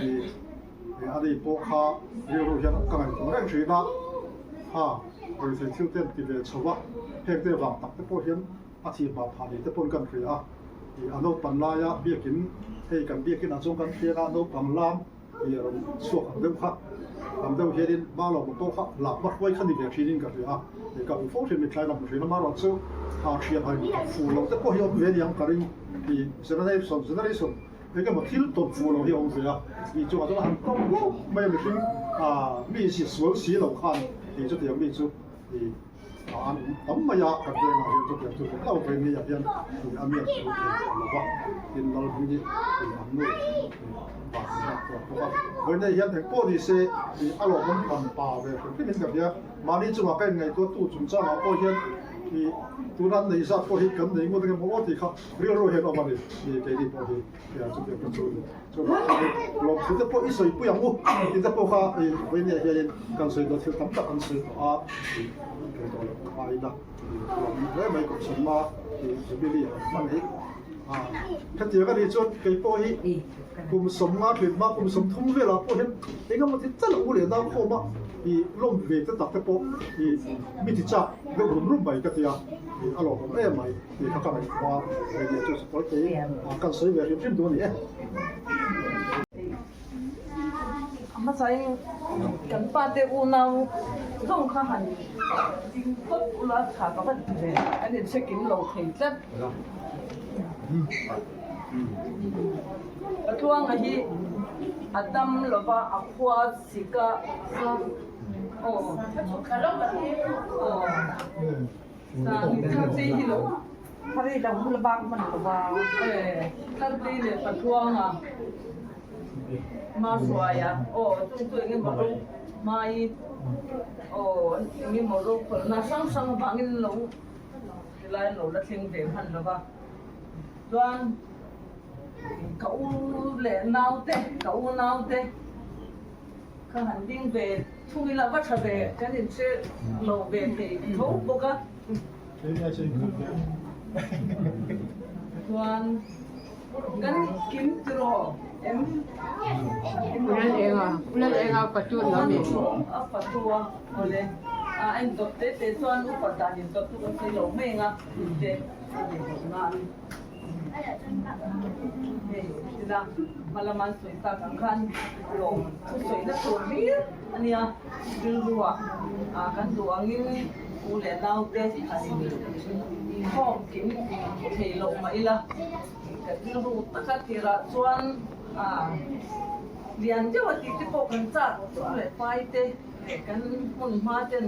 i a ni pawh kha rilru hian ka ngaihtuah reng thin a, ha rethei thil te an ti ve chho a, heng te vang tak te pawh hian a thih hma phah ni te pawn kan hria a, i a naupang laia biakin hei kan biakin ah chuan kan thleng a naupang lam i a rawn chhuak ang deuh kha, ang deuh hianin hma lo pawh kha lak hma hruai kha ni ve thinin ka hria a, i ka hmu fo thin mithlai lam hrin a, amaherawhchu a thian hai fu lo te pawh hi awm ve aniang ka ring i generation generation eng emaw thil tawp fu lo hi a awm ve a, i chungah chuan a han tawp hlauh mai a mihring a mi si sual si lo khan i chutiang mi chu i. An awm tam mai a, kan vengah hian chutiang chu hlawm lo vei ah hian a miak chu thei tawh lo va, tin Lalhmingin an nu vah an nghak tawk bawk a. Vawiinah hian eng pawh ni se a lawmawm hran pa ve hrim hrimin ka hria, mahni chungah ka inngaihtuahtu chungchangah pawh hian tuna an neih zat pawh hi kan nei ngut ang emaw aw tih kha rilru hian awm a ni, keini pawh hi chutiang kha chu a ni. Chuvang chuan lawmthu te pawh i sawipui ang u tih te pawh kha vawinia hianin kan sawi dawn thil tam tak an sawi tawh a, kei tawh loh ka ngai ila lawm hle mai Kohhranma Jubilee han hman hi. Hetiang a nih chuan kei pawh hi kum 50 tlin hma kum 30 velah pawh hian engemaw ti tal u leh nau khawm a lawm ve te tak te pawh mi ti chak deuh rum rum mai ka ti a, a lawmawm em mai. Tih kha ka ngaihtuah a, hei chu sawi thei kan sawi ve hrim hrim duh a ni e. A hmasain kan pa te unau zawng kha han ding phawt ula tha ka va ti ve, kan inhre kim lo thei tlat. Patluanga hi a dam lova a khua sik a, aw aw. Tharte leh Pathuanga Mahruaia aw chung chu engemaw ro hmai aw engemaw ro khawlhna hrang hrang avangin lo tilai an lo la thleng ve hman lo va chuan ka u leh naute ka u naute. Ka han ding ve thung ila va tha ve kan inhre lo ve thei tho bawk a. Chuan kan kim tiraw em? Ulal enga, ulal enga patu an lo ni. A patu a awle. A en dawt te te chuan upa dan in dawt chu kan sawi lo mai ang a te a nei bawk nan. Hei ila hma lama an sawi tak ang khan lawm thusawi na tur hlir a nia rilrua ah kan duh angin u leh naute han inkhawm kim thei loh mah ila kan rilru taka tirah chuan ah lian deuh a tih te pawh kan chak chu leh pai te leh kan hmun hma ten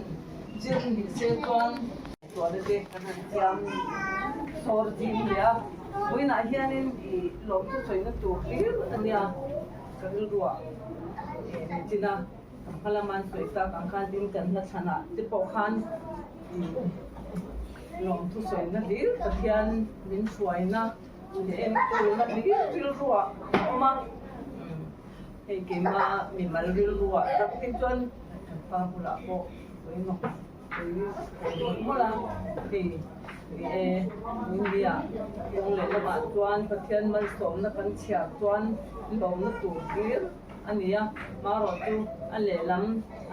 zir ni se chuan. Tuahna te kan han siam sawr zing hle a, vawiinah hianin ih lawmthu sawina tur hlir a nia ka rilruah ih nichin a hma lama an sawi tak ang khan tin kan hla chhanah te pawh khan ih lawmthu sawina hlir Pathian min hruaina leh enkawlna hlir rilruah a awm a, hei keima mimal rilruah tak hi chuan kan pa bulah pawh pawimawh. Mawlh a, hei ni e, India kawng leh lamah chuan Pathian malsawmna kan chhiar chuan lawmna tur hlir a ni a, marawh chu a lehlam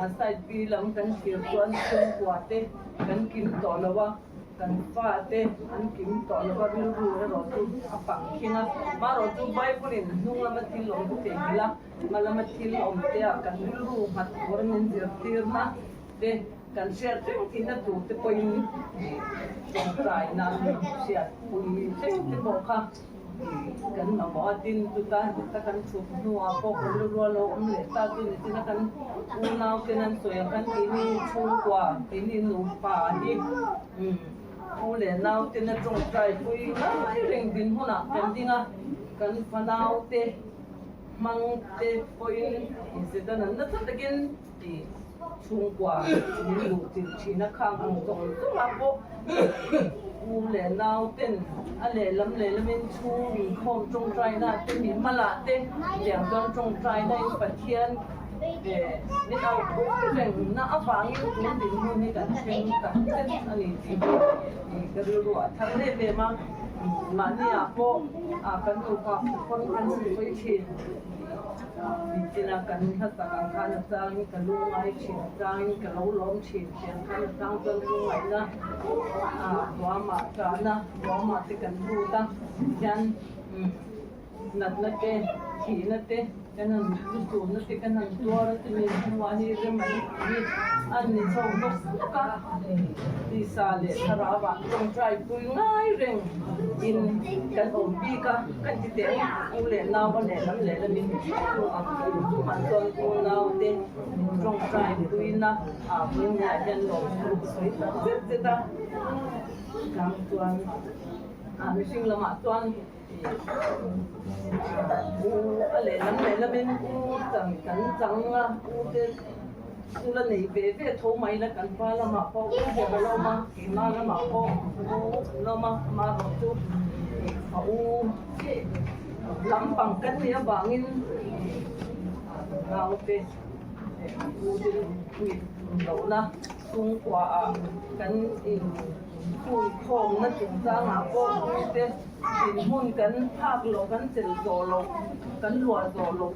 a side B lam kan thlir chuan chhungkua te kan kim tawh lo a, kan fa te an kim tawh lo va, rilru erawh chu a pang khing a, marawh chu Bible in hnung lama thil awm thei ila hma lama thil awm te ah kan rilru nghat tur a min zirtirna. Te kan hriat reng tihna tur te pawhin tawngtaina hriat pui reng te pawh kha kan mamawh a, tin chuta heta kan chhuk hnuah pawh kan rilru lo awm leh ta chu ni tina kan unau ten an sawi ang khan keini chhungkua keini nupa hi u leh nau ten a tawngtai pui ngai reng dinhmunah kan ding a, kan fanau te hmang te pawhin inzirna nasa takin. Tih chhungkua min luh chilh thin a khang ang zawng zawng ah pawh u leh nau ten a lehlam lehlamin chhung inkhawm tawngtaina te mi hmalah te tiang chuan tawngtaina in Pathian eh min au pui reng na avangin tun dinhmun hi kan thleng tak zet a ni tih hi ka rilru ah thar em em a mahni ah pawh ah kan nupa pawn kan sawi thin. Nichina kan hla tak ang khan a changin ka lu ngai thin, a changin ka lo lawm thin tih ang khan a chang chuan lu ngaihna ah ruamah ṭahna ruamah te kan lut a tihian umm natna te thihna te kan han lusunna te kan han tuar a chumi hnuah hi rem an hi a ni chho bawk bawk a tisa leh thlarau ah tawngtai pui ngai reng in kan awm bik a kan ti teh ang u leh nau a lehlam lehlam in chu ang chu mah chuan u nau te min tawngtai. Tawngtai puina ah Puinia hian lawmthu ka sawi tak zet zet a, chang chuan ah mihring lamah chuan u a lehlam lehlamin u chang kan chang a, u te chu la nei ve ve tho mai la kan pa lamah pawh u ber a la awm a, keimah lamah pawh u an la awm a, amaherawh chu a u lampang kan nih avangin naute u te puih lohna chhungkua ah kan in hui khawmna chungchangah pawh u te inhmun kan phak loh kan chelh zawh loh kan luah zawh loh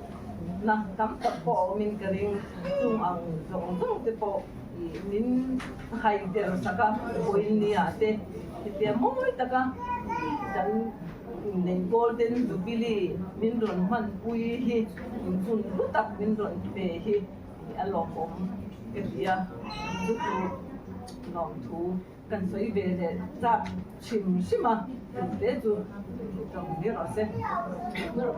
na tam tak pawh a awmin ka ring chung ang zawng zawng te pawh ih min hai der sak a vawinia te hetia mawi taka kan Nei Golden Jubilee min rawn hmanpui hi inchhun hlu tak min rawn pe hi a lawmawm ka ti a, chu chu lawmthu kan sawi ve leh chak hrim hrim a, chute chu tawng hle rawh se. Sawi ve loh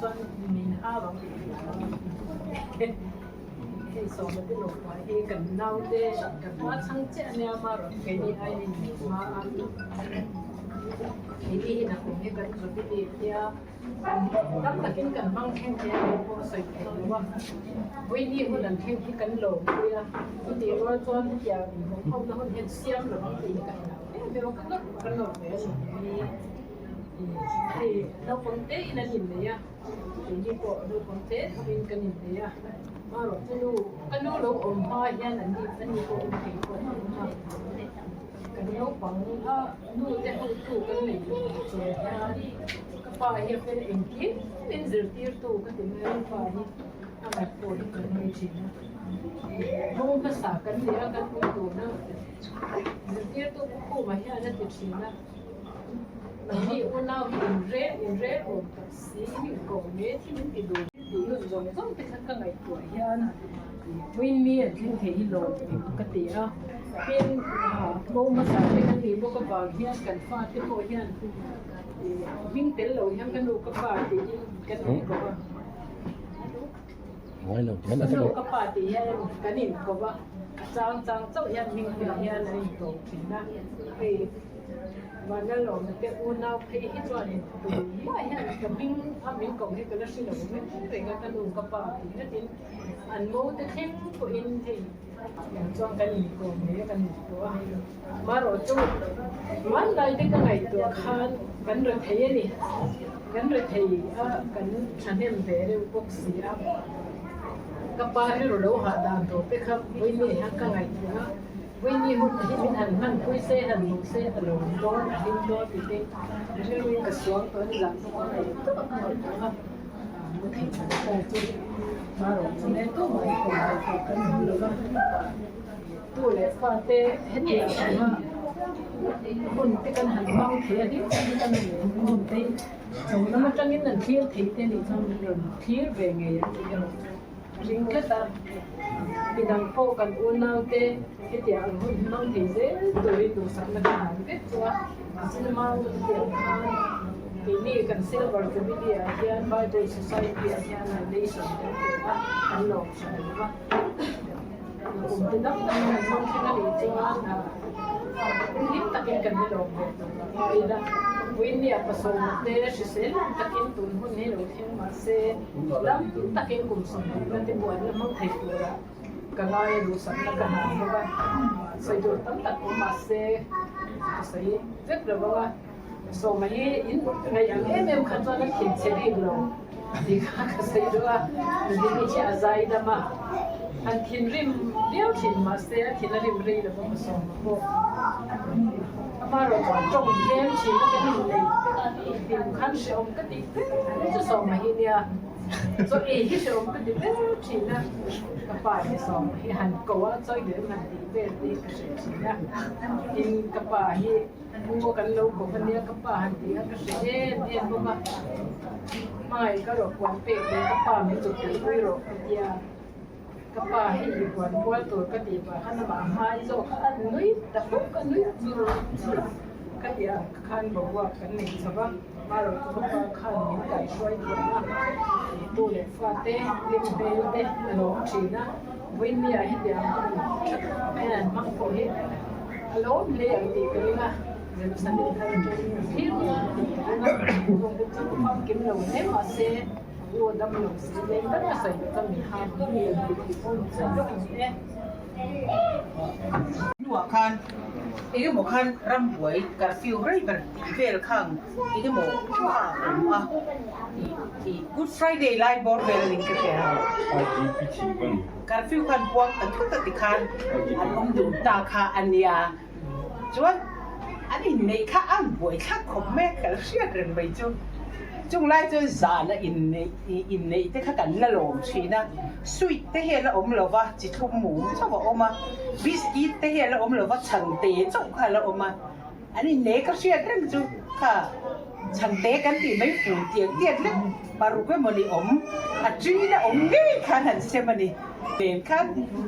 chuan min hau ang tih hi a awm. Hei sawma te lawmpuah hi kan naute kan hma chhang chiah ania marawh keini aiin in hma a. Keini hi nakum hi kan Jubilee tia tam takin kan hmang thleng thei a tih pawh a sawi theih lo a. Vawiini hun an thleng hi kan lawmpui a, chutih rual chuan hetiang inhawmkhawmna hun hian siam lo ang tih hi ka hlau em em a, ka ngawt ka nawr ve a ni. Hei naupang te in an innei a, keini pawh naupang te thovin kan innei a, marawh chu nu ka nu lo awm hma hian an ni an ni pawh awm thei pawh an awm a, kan naupang a nu te hotu kan nei lo chung hian ka pa hi a fel engkim min zirtirtu ka ti mai a, pa hi a ngaih pawh hi kan nei thin a, rawng hmasa kan nei a kan awm tuna zirtirtu pu Khuma hian a ti thin a. Mahni unau hi inrel inrel awm tak si in inko hle thi min ti dun. Tih nun zawng zawng te kha ka ngaihtuah hian Queen mi an thleng thei hi lawm ka ti a. Tin, bo hmasa te kan nih bawk avang hian kan fate pawh hian hming tel lo hian ka nu ka pa tiin kan inko a. Ka nu ka pa tih hian kan inko a, a chang chang chauh hian hming tel hian an inko thin a. Hei. Vanlalawm te unau phei hi chuanin tumah hian ka hming a min koh hi ka la hre lo reng reng a, ka nu ka pa tih ngatin an mo te thleng pawhin hei eng chuan kan inkawm mai a kan intuah a, marawh chu hmanlai te ka ngaihtuah khan kan rethei a ni, kan rethei a kan thahnem ve reuh bawk si a, ka pa rilru lo hah dan tur te kha vawiin hian ka ngaihtuah a. Vawiini hun hi min han hmanpui se, han hmuh se, a lo dawn, a hlim dawn ti te rilruin ka suang tawh a ni zan pawh a ngaih tawh a ngaih tawh a, mu thei tha ta chu hmarawh chu nen tawh mah in kawm ve tawh kan hmu lo va, tu leh fa te hetiang anga hun te kan han hmang thei a hlim tak hi kan hun te hi chho lam atangin an thlir thei te nih chuan min rawn thlir ve ngei ang tih erawh chu. Ring tlat a, midang pawh kan unaute hetiang ang hun hmang thei zel turin duhsakna ka han vek chu a, cinema hun tiang khan keini kan Silver Jubilee ah hian Bible Society ah hian donation kan pe a, kan lawm hran lo va, kum te dang dang kan hmang thleng a nih chuan hlim takin kan la lawm ve tawh lo a ila, Vawiinnia pasawma te hrisel takin tun hun hi lo thleng mahse. Lam takin kum 20 na te buan la hmang thei tura ka ngai a duhsakna ka hlan bawk a, sawi tur tam tak awm mahse ka sawi vek lo ang a, Sawma hi in ngaih ang em em kha chuan a thin chhe bik lo tih kha ka sawi duh a, Nudini hi a zai dam a, han thinrim viau thin mahse a thin a rim rei lo va Sawma pawh amaherawh chuan tawng tlem thin a kan inneih hlim khan hrehawm ka tih ber chu Sawma hi nia, chaw ei hi hrehawm ka ti ber thin a, ka pa hi Sawma hi han ko a chawi leh han tih vel te hi ka hre thin a, tin ka pa hi pu kan lo ko a nia ka pa han tih a ka hre em em bawk a, hmangaih ka rawh puan pek leh ka pa min chuk tihpui rawh ka tia. Ka pa hi i huan kual tur ka tih pah khan amah hmai zawk a nui ta hawk a nui chur chur a ka ti ang khan boruak kan nei chho va. Marawhchu ka pa khan min kaihhruai thiam a, tu leh fate hlim hmel te a lawm thin a, vawiinniah hetiang hun tha tak hian an hmang pawh hi a lawm hle ang tih ka ring a, Jerusalem thar atangin a thlir ngei ang tih ka ring a, chungte chu famkim lo hle mahse u a dam lo si leng dang a sawi loh chuan min ham ngei ang tih pawh min sawi lawk ang e. Hnuah khan engemaw khan rambuai curfew rei ber tih vel khang engemaw kha a awm a ih ih Good Friday lai bawr vel a ning ka hria curfew khan puang ta thut a tikhan an awm dun ta kha a nia chuan an inneih kha a buai thlak khawp mai a ka la hriat reng mai chu. Chung lai chuan zana inneih inneih te kha kan la lawm thin a, sweet te hi a la awm lo va, chi thlum mum chauh a awm a, biscuit te hi a la awm lo va, chhangte chauh kha a la awm a, an inneih ka hriat reng chu kha chhangte kan tih mai fur tiang tiat lek paruk emawni awm a ṭin a awm ngei khan han sem a ni. Nen khan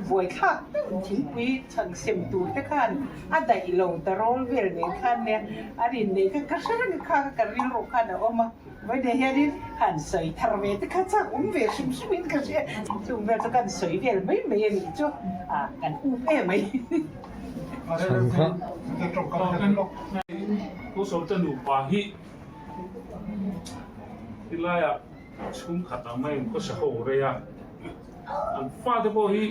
buaithlak deuh thingpui chhang sem tur te khan a daih lo ta rawl vel nen khan nia an inneih kha ka hre reng kha ka rilru khan a awm a vawiin hianin han sawi thar ve te kha chak awm ve hrim hrim in ka hria chung vel chu kan sawi vel mai mai a nih chu a kan up em mai. Pu Sawmte nupa hi tilaiah chhungkhat ang maiin khawsa ho rei a, an fate pawh hi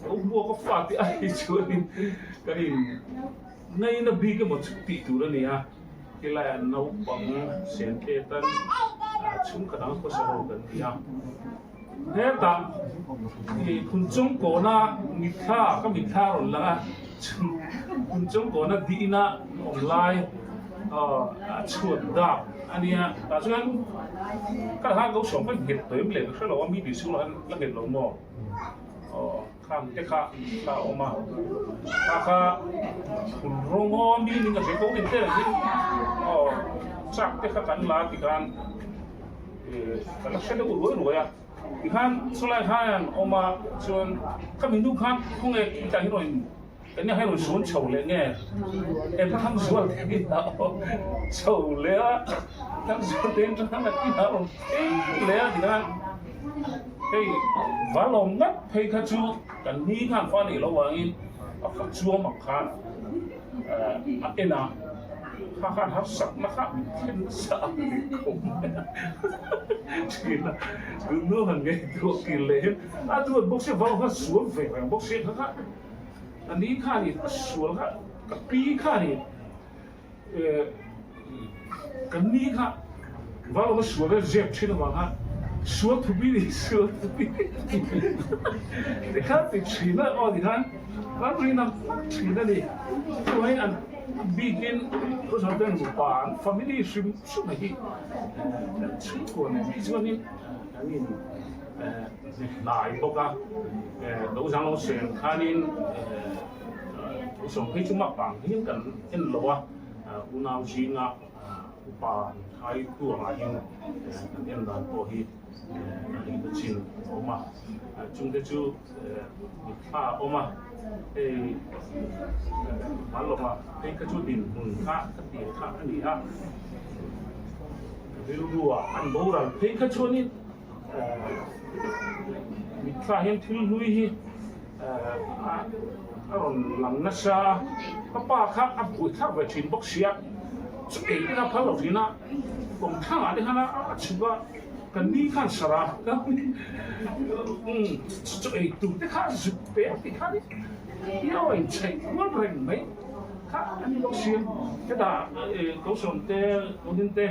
u buaka fate a ni chuanin kan in ngaina bik emaw chu tih tur a ni a, helaiah naupang sente tan chhungkhat anga khawsa ho kan ni a, hetah ih Phunchawngkawna mitthla ka mitthla a rawn lang a, Phunchawngkawna dihna awm lai a chhuat dak a nia tah chuan ka khan lo sawm kha nghet tawh em le ka hre lo a mi tih chhung lah khan la nghet lo maw aw khang te kha kha a awm a kha kha phul rawng aw mi ning a hre ko nen te ang hi aw chak te kha kan la ti khan eh ka la hre deuh ruai ruai a tikhan chulai khan awm a chuan khami nu khan khawnge tah hi rawn Eng nge hei rawn suan chho leh nge? Eng kha thang zual te hi a awm chho leh a, thang zual te in tang a inah rawn phei leh a tikhan hei valawm ngat phei kha chu kan ni khan fa neih loh vangin a fa chuam ang khan a en a, kha khan harsakna kha min thlen nasa a ni khawp mai a thin a, tun nu han ngaihtuah kir leh hian a duat bawk sia vau kha sual ve reng bawk sia kha kha. A ni khanin a sual kha ka pi khanin eh ka ni kha val awm a sual a zep thin avang khan sual thupi ni sual thupi ti khan ti thin a aw ti khan kan rin ang vak thin a ni chuvangin an bikin thusawi ten nupa an family hrim hrim a hi chhungkua nen hi chuanin kan in hnai bawk a, lo zang lo sen khanin sawm phei chu mak vang hian kan en lo a, unau zinga upa inkhai tuangah hian kan en dan pawh hi a nih na chin a awm a, chungte chu mitthla a awm a, hei hmanlawngah phei kha chu dinhmun kha ka tir kha a ni a, rilruah an boral phei kha chuanin. Mitthla hian thil hlui hi a rawn lang nasa a, ka pa kha a buai thlak ve thin bawk sia, chu ei te kha phal lo thin a, kawmthlang ah te khan a chhuk a, ka ni khan sarh a, chu ei tur te kha a zuk pe a ti khan i aw inchheih kual reng mai kha a ni bawk sia, hetah Kosawm te, Kawlin te.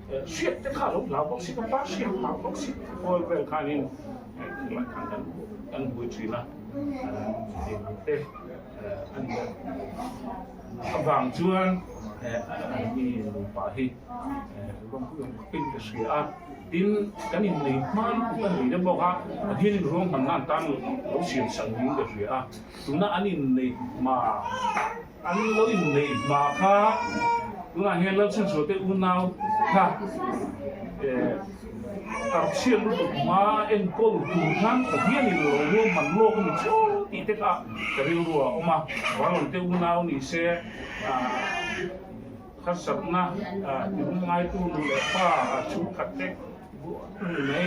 Hriat te kha a lo hlau bawk si, ka pa hriat hlau bawk si kual vel khanin tunlai khan kan kan bui thin a, chutiang ang te a ni a. Avang chuan mi nupa hi rawng khawpin ka hria a, tin kan innei hma lutuk a ni deuh bawk a, Pathianin ruahmanna an tan lo siam sak niin ka hria a, tuna an innei hma An lo inneih hma kha tunah hian Lalchhanchhuah te unau kha tarchhiat lutuk hma enkawl tur khan Pathianin lo ruahman lawk a ni chu tih te kha ka rilru ah a awm a, Valawm te unau ni se. Harsatna tirung ngaitu nu leh pa chhungkhat te ni mai,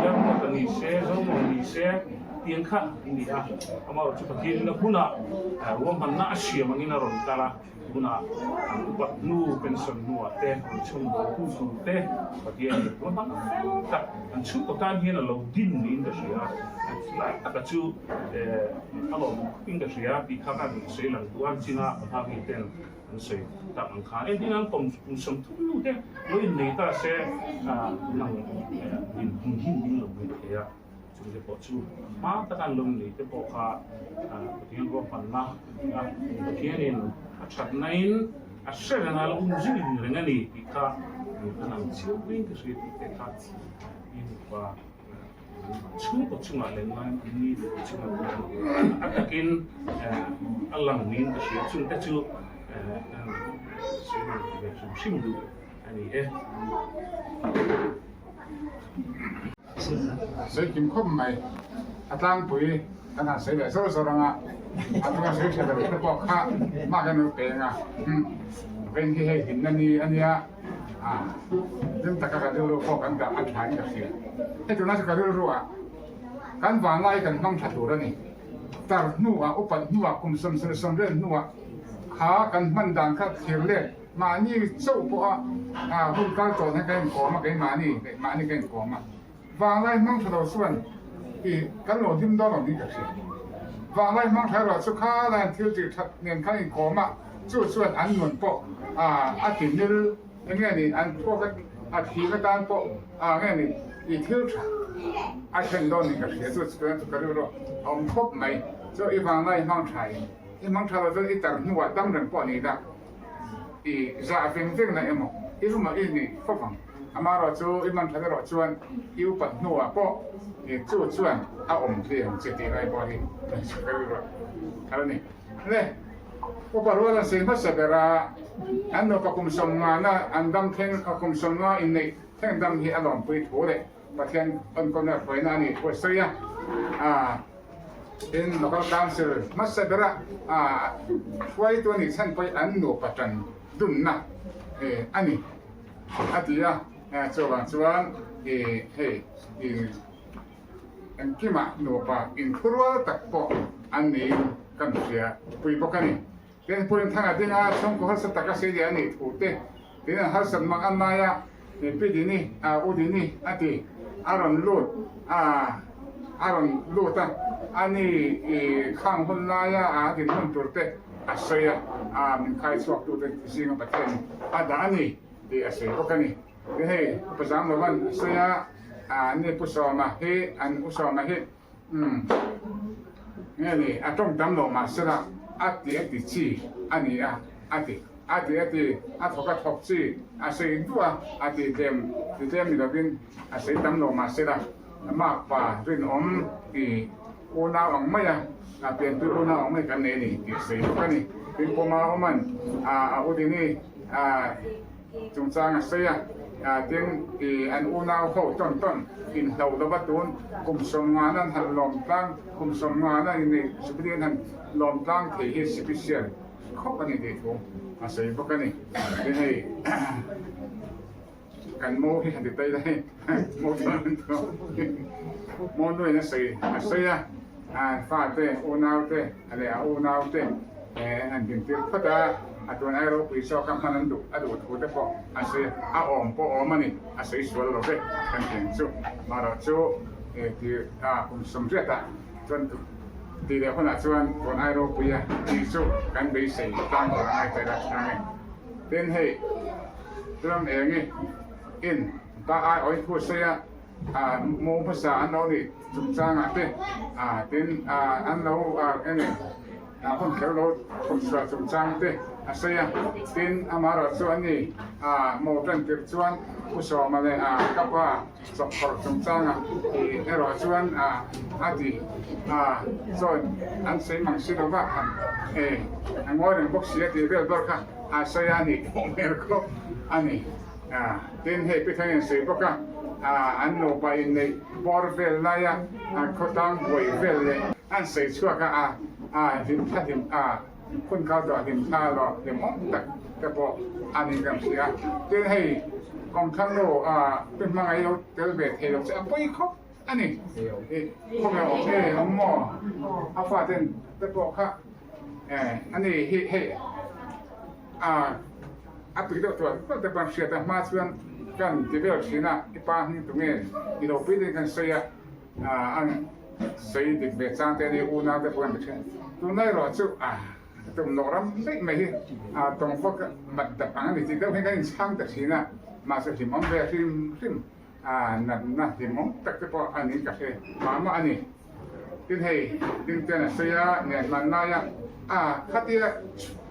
Lalruata ni se, Zomaw ni se tiang kha a ni a. Amaherawhchu chu Pathianin a hunah ruahmanna a siam angin a rawn kal a, tunah an upat hnu, pension hnuah te, an chhungkaw hu tur te Pathianin ruahmanna fel tak an chhungkaw tan hian a lo din niin ka hria a. Lai taka chu a lawm khawpin ka hria tih kha ka sawi lang duh a, china Pathaki ten An sawi tak ang khan engtin an kawm kum 30 nu te lo innei ta se nang din hmun him ding lo ni thei a, chung te pawh chu hma taka an lo innei te pawh kha Pathian ruahmanna a ni a, Pathianin a thatnain a hre reng a, a lo um zui reng a ni tih kha an ang chiang mai ka hria tih te kha i nupa. Chhungkaw chungah leh ngai ni chungah khan a takin a lang niin ka hria. Chungte chu sawi lang ve hrim hrim duh a ni e. Sawi kim khawp mai. A tlangpui kan han sawi leh zawr zawr ang a, a tlanga sawi tha lo te pawh kha mark an lo peng a. Vawiin hi hei hlimna ni a nia. Hlim taka ka rilru pawh kan dah a thain ka hria. Hei tunah chu ka rilruah kan vanlai kan hmang tha tur a ni. Tar hnuah, upat hnuah, kum 70 sawmriat hnuah kha kan hman dan kha thlir let mahni chauh pawha hun kal tawh hian kan inkawm a, keimahni leh mahni kan inkawm a. Vanglai hmang tha lo chuan i kan lo hlim dawn lo niin ka hria. Vanglai hmang tha erawh chu kha laiin thil tih that nen khan inkawm a, chu chuan an nun pawh a ti mil eng nge ni an thluak a thim atan pawh nge ni i thil tha a thlen dawn niin ka hria. Chu chuan chu ka rilru a awm khawp mai. Chu i vanglai hmang tha in i hmang tha lo chuan i tar hnuah dam reng pawh ni ila i zah veng veng na emaw i rumah i ni fawp ang. Amaherawh chu i man that erawh chuan i upat hnuah pawh i chu chuan a awm hle ang che tih lai pawh hi kan hre fel rawh thar a ni. Le, upa rual an sawi hmasa ber a, an nupa kum 50 na an dam thleng kum 50 inneih thleng dam hi a lawmpui thu leh Pathian enkawlna hruaina a nih thu a sawi a. Tin, Local Council hmasa bera hruaitu a nih chhan pawhin an nupa tan dunna a ni a ti a. Chuvang chuan hei engkimah nupa inkhurual tak pawh an niin kan hria pui bawk a ni. Tin, Puin Thanga dinga chhungkaw harsa taka sei leh a nih thu te, tin an harsat mak an nai a, Pi Dini, U Dini a ti, a rawn lut a, a rawn lut a, a ni i khang hun laia a din hun tur te a sawi a, a min khai chhuak tu te zinga Pathian a dah a ni tih a sawi bawk a ni. Tin hei Upa Zamlovan a sawi a, a ni Pu Sawma hi, an U Sawma hi Umm. Nge ni, a tawng tam lo mah sela, a ti a ti chi a ni a, a ti. A ti a ti, a thawk a thawk chi, a sei duh a, a ti tlem ti tlem ni lovin a sei tam lo mah sela, makpa rinawm ti unau ang mai a, a pianpui unau ang mai kan nei a ni tih a sawi bawk a ni. Tin, Puma awman a u Dini a chungchang a sawi a, tin i an unau ho tawn tawn inhloh lova tun kum 50 na an han lawm tlang, kum 50 na inneih Jubilee an han lawm tlang thei hi sipisial khawp a ni tih thu a sawi bawk a ni. Tin hei kan mo hi han ti tai la hei mo chuan mo nuin a sawi a sawi a, an fate unau te leh a unau te an dintir phawt a, a tun ai ropui zawk a hman an duh a duh thu te pawh a sawi a, awm pawh awm a ni, a sawi sual lo ve kan tih chu. Mahrawh chu ti a kum 80 ah chuan tih leh hunah chuan tun ai ropui a tih chu kan beisei tlang tur a ngai ta ila tha nge. Tin hei ram eng i in ta ai awih thu sawi a. Mo hmasa an lo nih chungchangah te tin an lo eng nge hun kher lo thawk chhuah chungchang te a sawi a, tin amaherawh chu an ni mo tan tirh chuan Pu Sawma leh ka pa chawkphawrh chungchangah tih erawh chuan a ti chuan an sawi mang si lo va a ngawi reng bawk si a tih vel ber kha a sawi a nih pawh hmel khawp a ni. Tin, hei Pi Thangin sawi bawk a, an nupa inneih bawr vel laia khawtlang buai vel leh an sawi chhuak a, a hlim thla hlim a, hun kal tawh hlim thla lawh hlimawm tak te pawh a niin kan hria. Tin hei kawngthlang nu pi hmangaih lo tel ve thei lo che a pawi khawp a ni. Khawvel awm e awm maw a faten te pawh kha a ni hi hei a a tui deuh tual tual te pawh an hriat a hma chuan kan ti vel thin a i pa hming tunge i lo pui deuhin kan sawi a an sawi dik ve chang te a ni unau te pawh an ti thin tunlai erawh chu a tum loh ram daih mai hi a tawng fawk mat dap ang a ni tih deuh hian kan inchhang ta thin a mahse hlimawm ve hrim hrim. A natna hlimawm tak te pawh a niin ka hre mah mah a ni. Tin hei Dingten a sawi a, nen hman laia a khatia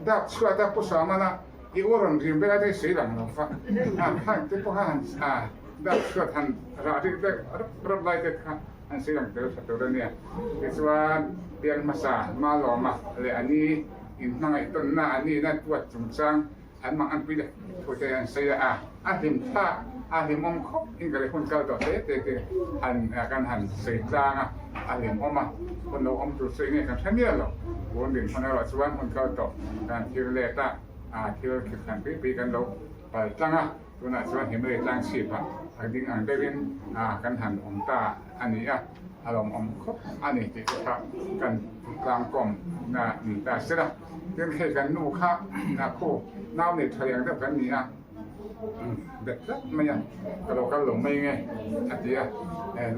dak chhuat a pu Saman a i u rawn rim vel a te sawi lang lo fa a khang te pawh kha han a dak chhuat han rah rik deuh rap rap lai te kha han sawi lang tel tha tur a nia. Tichuan piang hmasa Malawma leh a ni inhmangaih tawnna a nihna tuat chungchang An mang an pui leh thu te an sawi a, a hlim thlak, a hlimawm khawp in ka leh hun kal tawh te te te han kan han sawi tlang a, a hlimawm a, hun lo awm tur chu enge kan hre miah lo. Tun dinhmun erawh chuan hun kal tawh kan thil let a, thil khik hran pui pui kan lo pal tlang a, tunah chuan Himalaya tlang chhip ah a ding ang deuhin kan han awm ta a ni a, a lawmawm khawp a ni tih te kha kan tlangkawm na ni ta sela. Tin hei kan nu kha khu nau nei tha liang deuh kan ni a, bet tlat mai a, ka lo kal lo mai nge a ti a,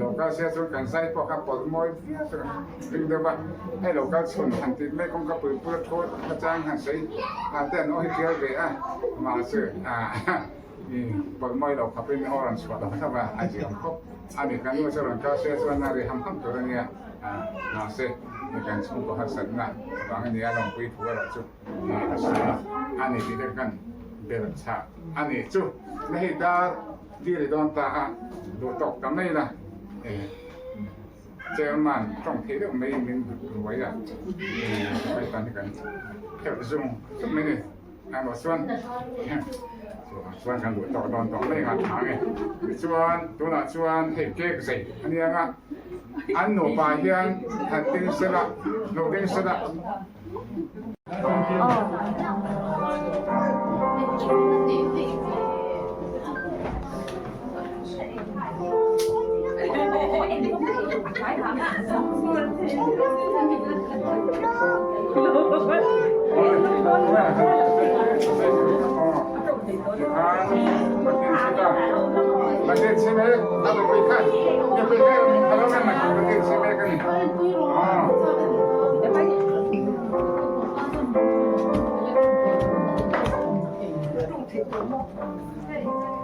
lo kal sia chuan kan zai pawh kha pawlh mawi viau chu kan ring deuh a, hei lo kal chhun han tih mai kawngka pui pui a thu hmachang han sawi te an aw hi tial ve a, mahse pawlh mawi lo khawpin aw rawn chhuah lo thlap a, a ziam khawp a ni, kan nu chu rawn kal sia chuan a ri ham ham tur a nia. Mahse, kan chhungkaw harsatna vang a nia lawmpui thu erawh chu a sawi a ni tih te kan bel chhah a ni chu. Na hei dar diri dawn ta a duh tawk ta mai la, chairman tawng theih deuh mai min ruai a, hei tan hi kan phelh zung zung mai ni. Engmah chuan chuan kan duh tawk dawn tawh mai ang a tha nge. Tichuan tunah chuan hei cake zei a nia nga an nupa hian han ding sela lo ding sela.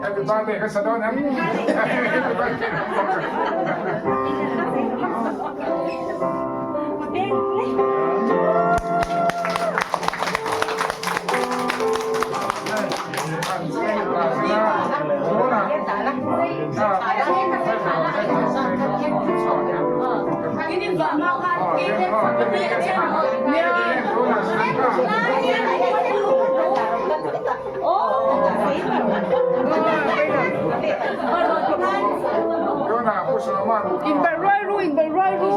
Happy birthday ka sa dawn em? Happy birthday. In ruai ru, in ruai ru.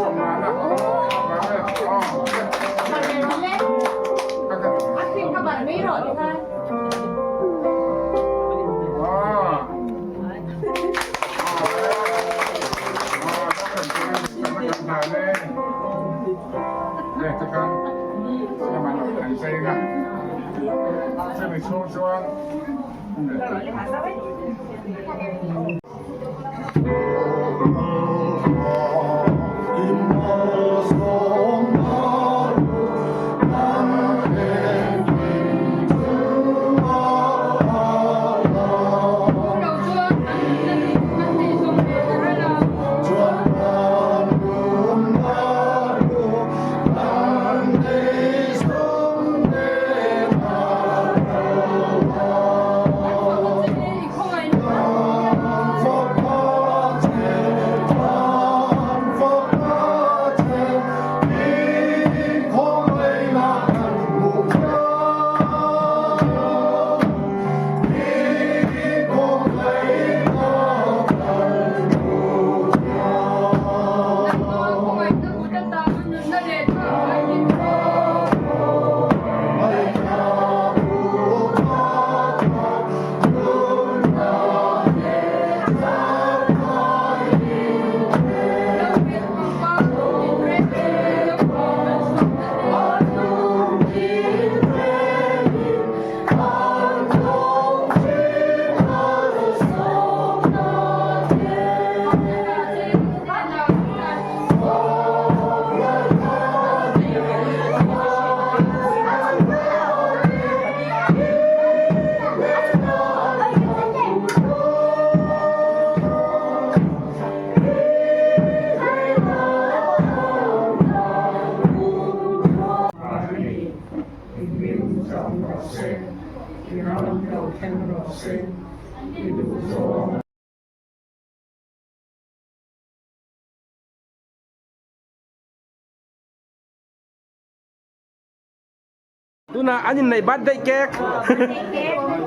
Tunah an inneih birthday cake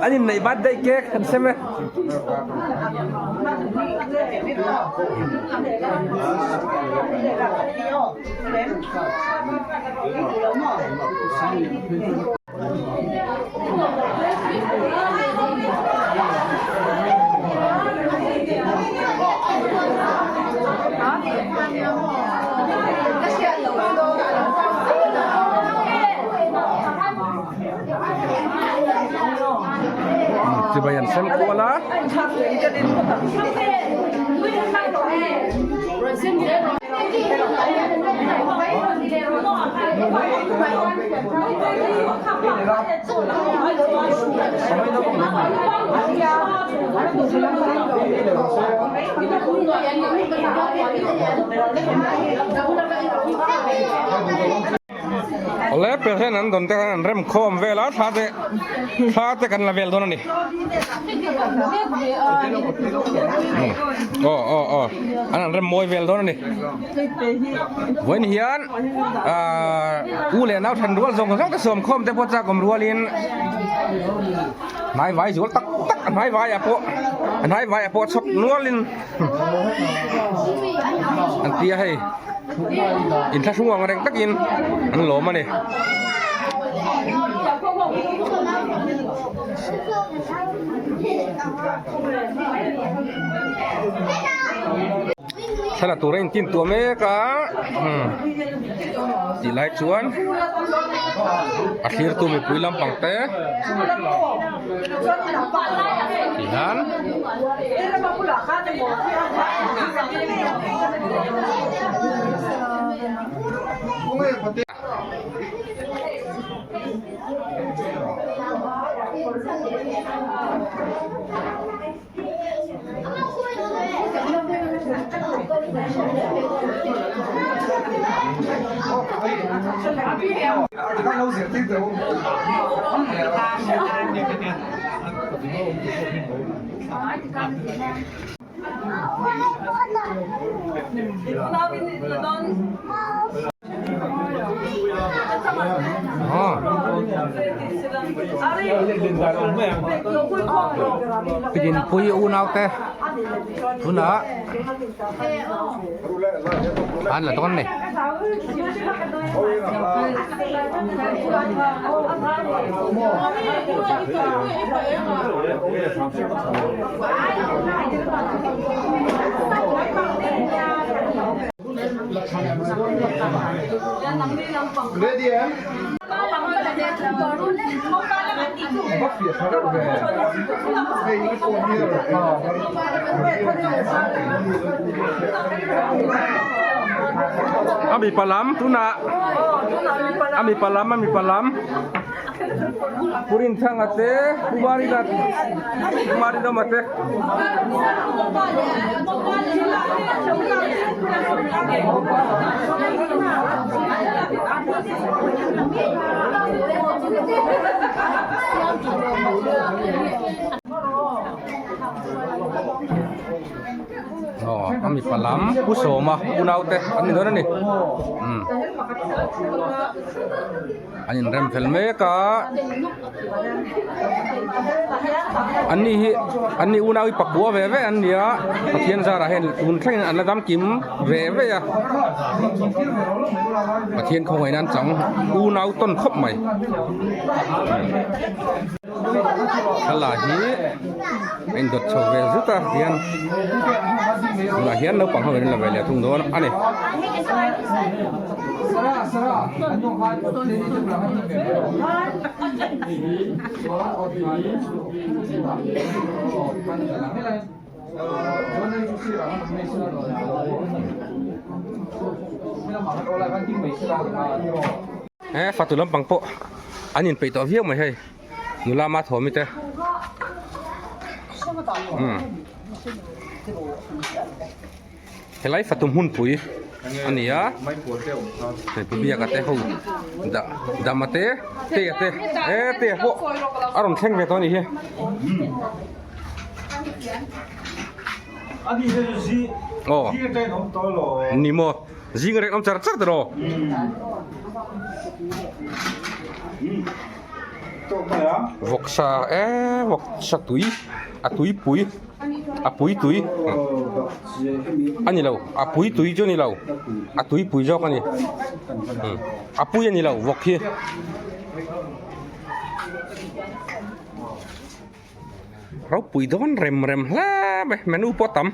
an inneih birthday cake an sem e. Chibai an sem kual a. Awle present an dawn te khan an rem khawm vel a thla te thla te kan la vel dawn a ni aw aw aw an an rem mawi vel dawn a ni vawiin hian ahh u leh nau then rual zawng zawng te sawm khawm te pawh chak awm rualin hnai vai zual tak tak a hnai vaiah pawh a hnai vaiah pawh chhawk nualin an ti a hei inthlahrung ang reng takin an lawm a ni. Thla la tur a intin tuah mek a tih lai chuan a thlirtu mipui lampang te ti hian Dinpui unau te tunah an la dawn a ni. A mipa lam tunah a mipa lam a mipa lam Purinthanga te Kumarina Kumarinawma te. Aw a mipa lam Pu Sawma unaute an ni dawn a ni umm. An inrem fel mek a an ni hi an ni unau hi pakua ve ve an ni a Pathian zarah hian tun thlengin an la dam kim ve ve a Pathian khawngaihna an chang unau tawn khawp mai thla hi a indawt chho ve zut a hian tunah hian naupang ho in an la ve leh thung dawn a ni. He fatu lampang pawh an inpeih tawh viau mai hei. Nula ma thawmi te umm helai fatu hmunpui a ni a hei pu biaka te ho dah dama te te a te e te a pawh a rawn thleng ve tawh a nih hi. Aw ni maw zing reng awm char char tiraw. Vawksa eee vawksa tui a tuipui a pui tui a ni lo a pui tui chu a ni lo a tuipui zawk a ni a pui a ni lo vawk hi. Ropui dawn rem rem hle mai menu pawh a tam.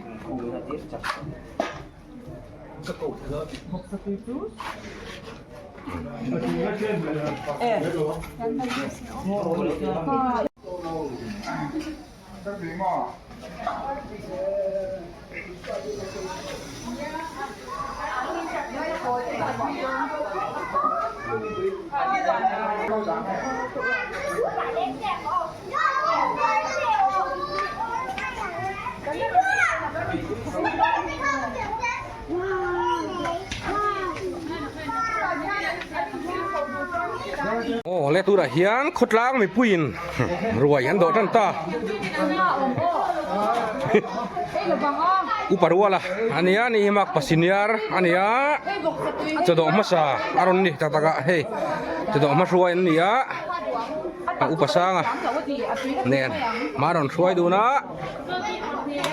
Aw le tunah hian khawtlang mipuiin ruai an dawh tan ta upa ruala a nia ni hi mak pa senior a nia chawdawh hmasa a rawn ni tak tak ah hei chawdawh hma hruai an ni a upa sanga nen hma rawn hruai dun a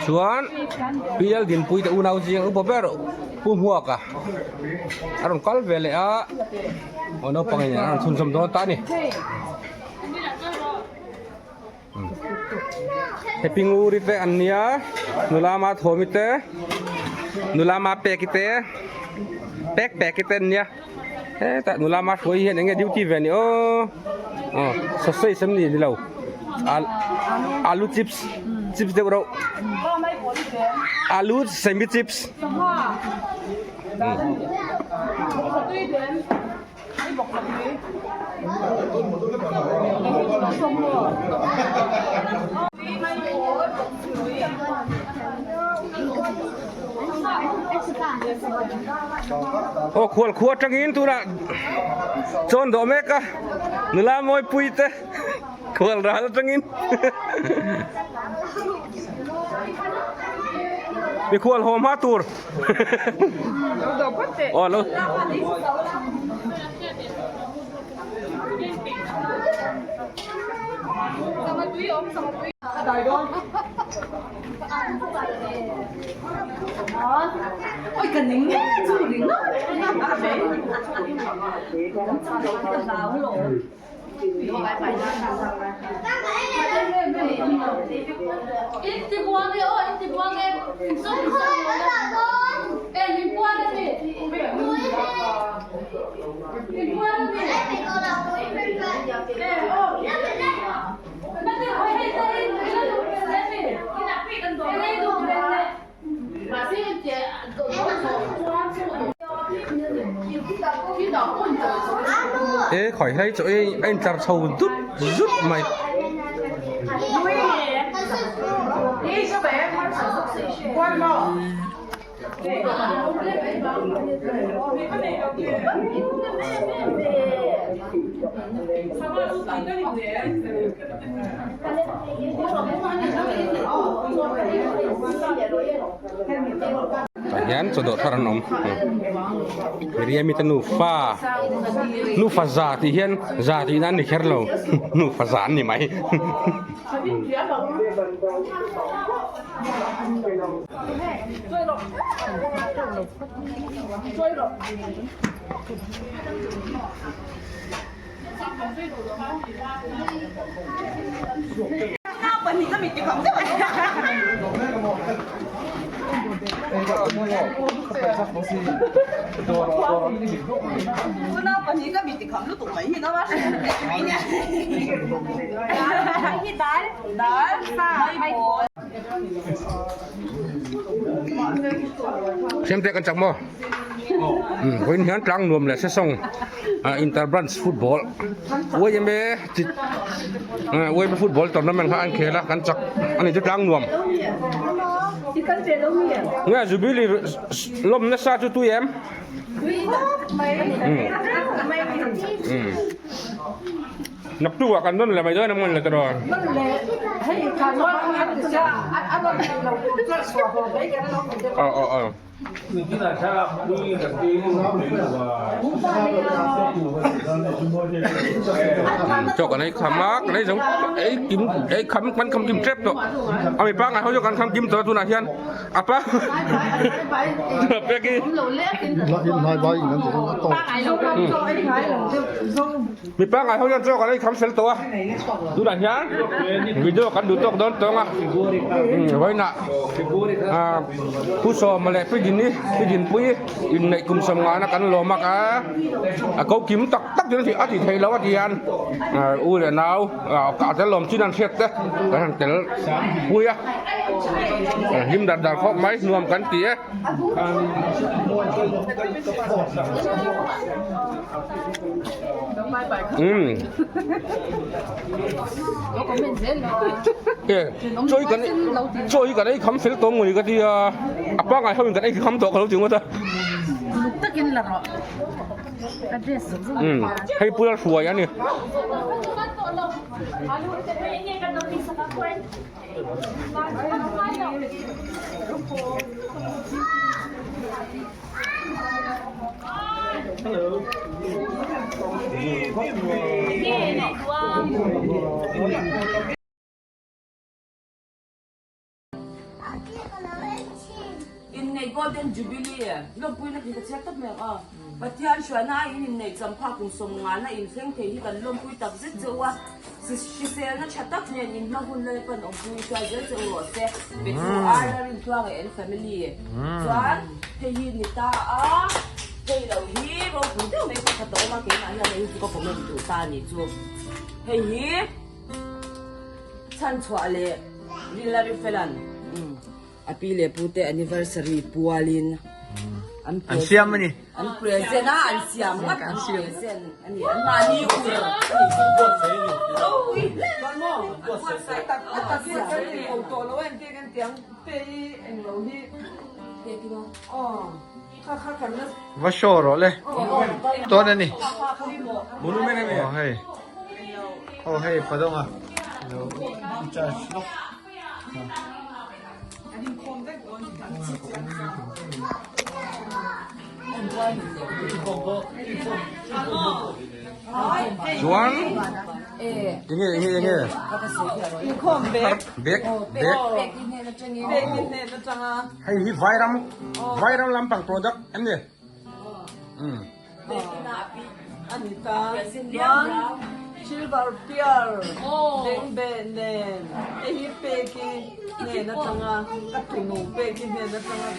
chuan Pi Laldinpuii te unau zing upa ber Pu Hmuaka a rawn kal ve leh a aw naupang in a rawn chhunzawm dawn ta a ni. Happy Nguri te an nia nula ma thawmi te nula ma peki te pek peki te an nia hetah nula ma hruai hian enge duty ve a ni aw aw sausage em ni nilo alu chips chips deuh reuh alu semi chips. Aw khual khua atangin tunah chawn dawh mek a nula mawipui te khual ral atangin mikhual haw hma tur. Aw lo. Ê khỏi hay chỗ anh chặt sầu rút rút mày Tah hian chaw dawh thar an awm Miriami te nufa nufa za tih hian za tihna an ni kher lo nufa za an ni mai. Siamte kan chak maw? Vawiin hian tlang nuam leh sesawng inter branch football YMA YMA football tournament kha an khel a kan chak a ni chu tlang nuam. Nge Jubilee lawm nasa chu tui em? Naktuk ah kan rawn la mai dawn a mawn le tawh. Aw aw aw. Chaw kan ei kham a kan ei zo ei kim ei kham kan kham kim tep tawh a mi pangngai ho chu kan kham kim tawh a tunah hian a pa pek hi mi pangngai ho hian chaw kan ei kham fel tawh a tunah hian video kan duh tawk dawn tawng a vawiinah ah Pu Sawma leh Pi Dini Pi Dinpuii inneih kum sawmngana kan lawm a ka a ko kim tak tak chu a ti thei lo a ti hian u leh nau a tel lawm chin an hriat te kan han tel pui a hlim dar dar khawp mai nuam kan ti e. Umm chaw hi kan chaw hi kan ei kham fel tawh mawni ka tia a pangngai ho in kan ei kham tawh ka lo ti ngawt a umm hei pula hruai a ni. Inneih Golden Jubilee lawmpuina khi ka chhiar tawp mai ang aw. Pathian hruaina a in inneih champha kum sawmngana inthleng thei hi kan lawmpui tak zet che u a. Hriselna tha tak nen in hma hun Lalpan awmpui hruai zel che u rawh se. Petu Arla Rintluanga and family chuan hei hi ni ta a, hei lo hi ropui deuh mai pakhat a awm a, keimah hian hei hi chu ka comment duh ta a nih chu. Hei hi chhanchhuah leh Rilari Felan. A pi leh pu te anniversary pualin an An siam a ni. An present a, an siam ngawt an present a ni. An mahni ur a ni. Ropui hle maw? A tak hi kan in ko tawh lo a entir kan tiang pe i englo hi aw kha kha kan la Va show rawh le. Tawn a ni. Aw hei. Aw hei Padonga. Lo charge lawk. Chuan enge enge enge bag bag hei hi vairam vairam lampang product em ni umm. Ani ta chuan silver pear bengbeh nen hei hi peki hnen atanga ka tunu peki hnen atanga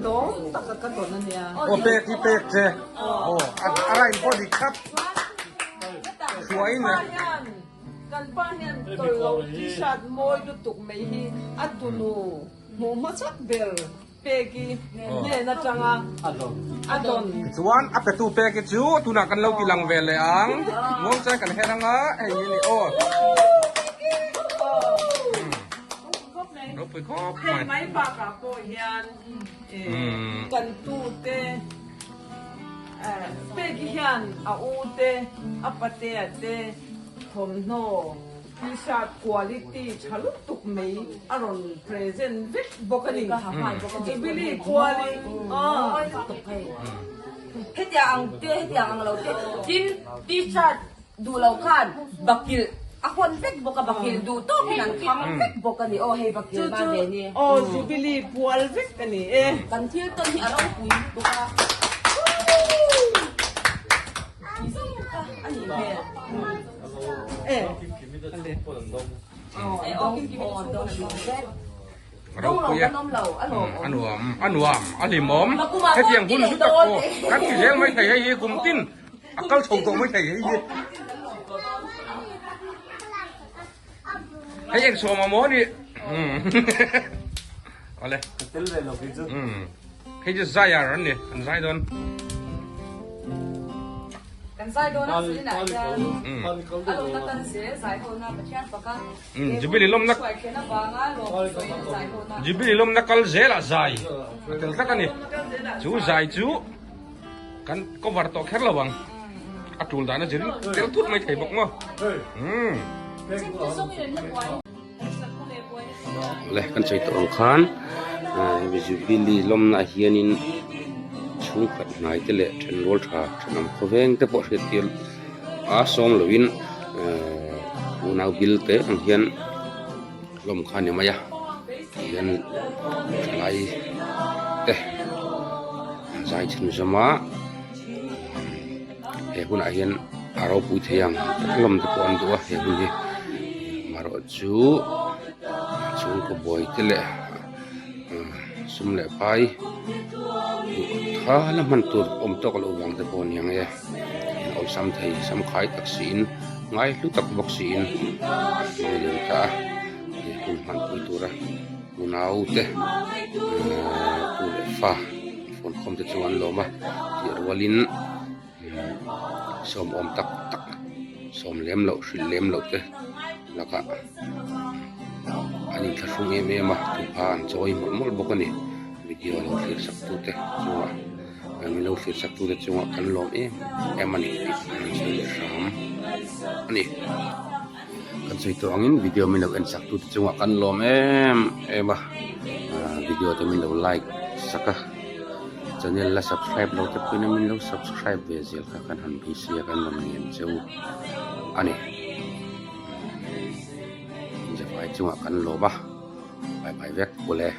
lawm taka ka tawn ania. Aw pek hi pek che aw a rain pawh dik thlap hruaiin Kan pa hian tawlh loh t-shirt mawi lutuk mai hi a tunu hmuh hmachak ber. Peki hnen atanga a dawn. Tichuan a petu Peki chu tunah kan lo ti lang ve leh ang. Muangchang kan her anga hei hi a ni aw. Ropui khawp mai. Hei mai bakah pawh hian kan tute Peki hian a u te a patea te thawmhnaw T-shirt quality tha lutuk mai a rawn present vek bawk a ni. Jubilee kual i Hetiang ang te, hetiang ang lo te, tin T-shirt duh lo khan bakilh a hawn vek bawk a, bakilh duh tawkin an kham vek bawk a ni. Aw hei bakilh ban ve ni. Aw Jubilee pual vek a ni e. Kan thil tawn hi a ropui lutuk a. A nih hmel. Ropui a a nuam a nuam a hlimawm hetiang hun hlu tak pawh kan ti zel mai thei hei hi kum tin a kal chho tawh mai thei hei hi hei eng sawm a maw ni awle hei chu zai ar an ni an zai dawn. Kan zai dawn a chuan inah hian a lawmna tan zel zai hona Pathian faka Jubilee lawmna hruai thlen avanga lawm sawiin zai hona Jubilee lawmna kal zelah zai a tel tlat a ni. Chu zai chu kan cover tawh kher lo ang. A tul dan a zir tel thut mai thei bawk maw. Umm. Le kan sawi tawh ang khan. Hemi jubilee lawmna ah hianin chhungkhat hnai te leh thenrual tha thenawm khawveng te pawh hriat tir a sawm loin ehh unau bil te ang hian lawm kha a ni mai a tihian thalai te an zai chhunzawm a he hunah hian a ropui thei ang lawm te pawh an duh a he hun hi amaherawhchu chhungkaw buai te leh sum leh pai duh tha la hman tur awm tawk loh vang te pawh a ni ang e awlsam thei samkhai tak siin ngai hlu tak bawk siin hmang lian ta a he hun hmanpui tura unau te tu leh fa. Fawlkhawm te chu an lawm a tih rualin sawm awm tak tak sawm lem loh hrilh lem loh te lakah an inthlahrung em em a thupha an chawi mawlh mawlh bawk a ni video lo thlir sak tu te chungah min lo thlir sak tu te chungah kan lawm em em a ni tih kan sawi leh hram a ni. Kan sawi tawh angin video min lo en sak tute chungah kan lawm em em a video te min lo like sak a channel la subscribe lo te pawhin min lo subscribe ve zel kha kan han beisei a kan rawn ngen cheu a ni zavai chungah kan lawm a bye bye vek ule.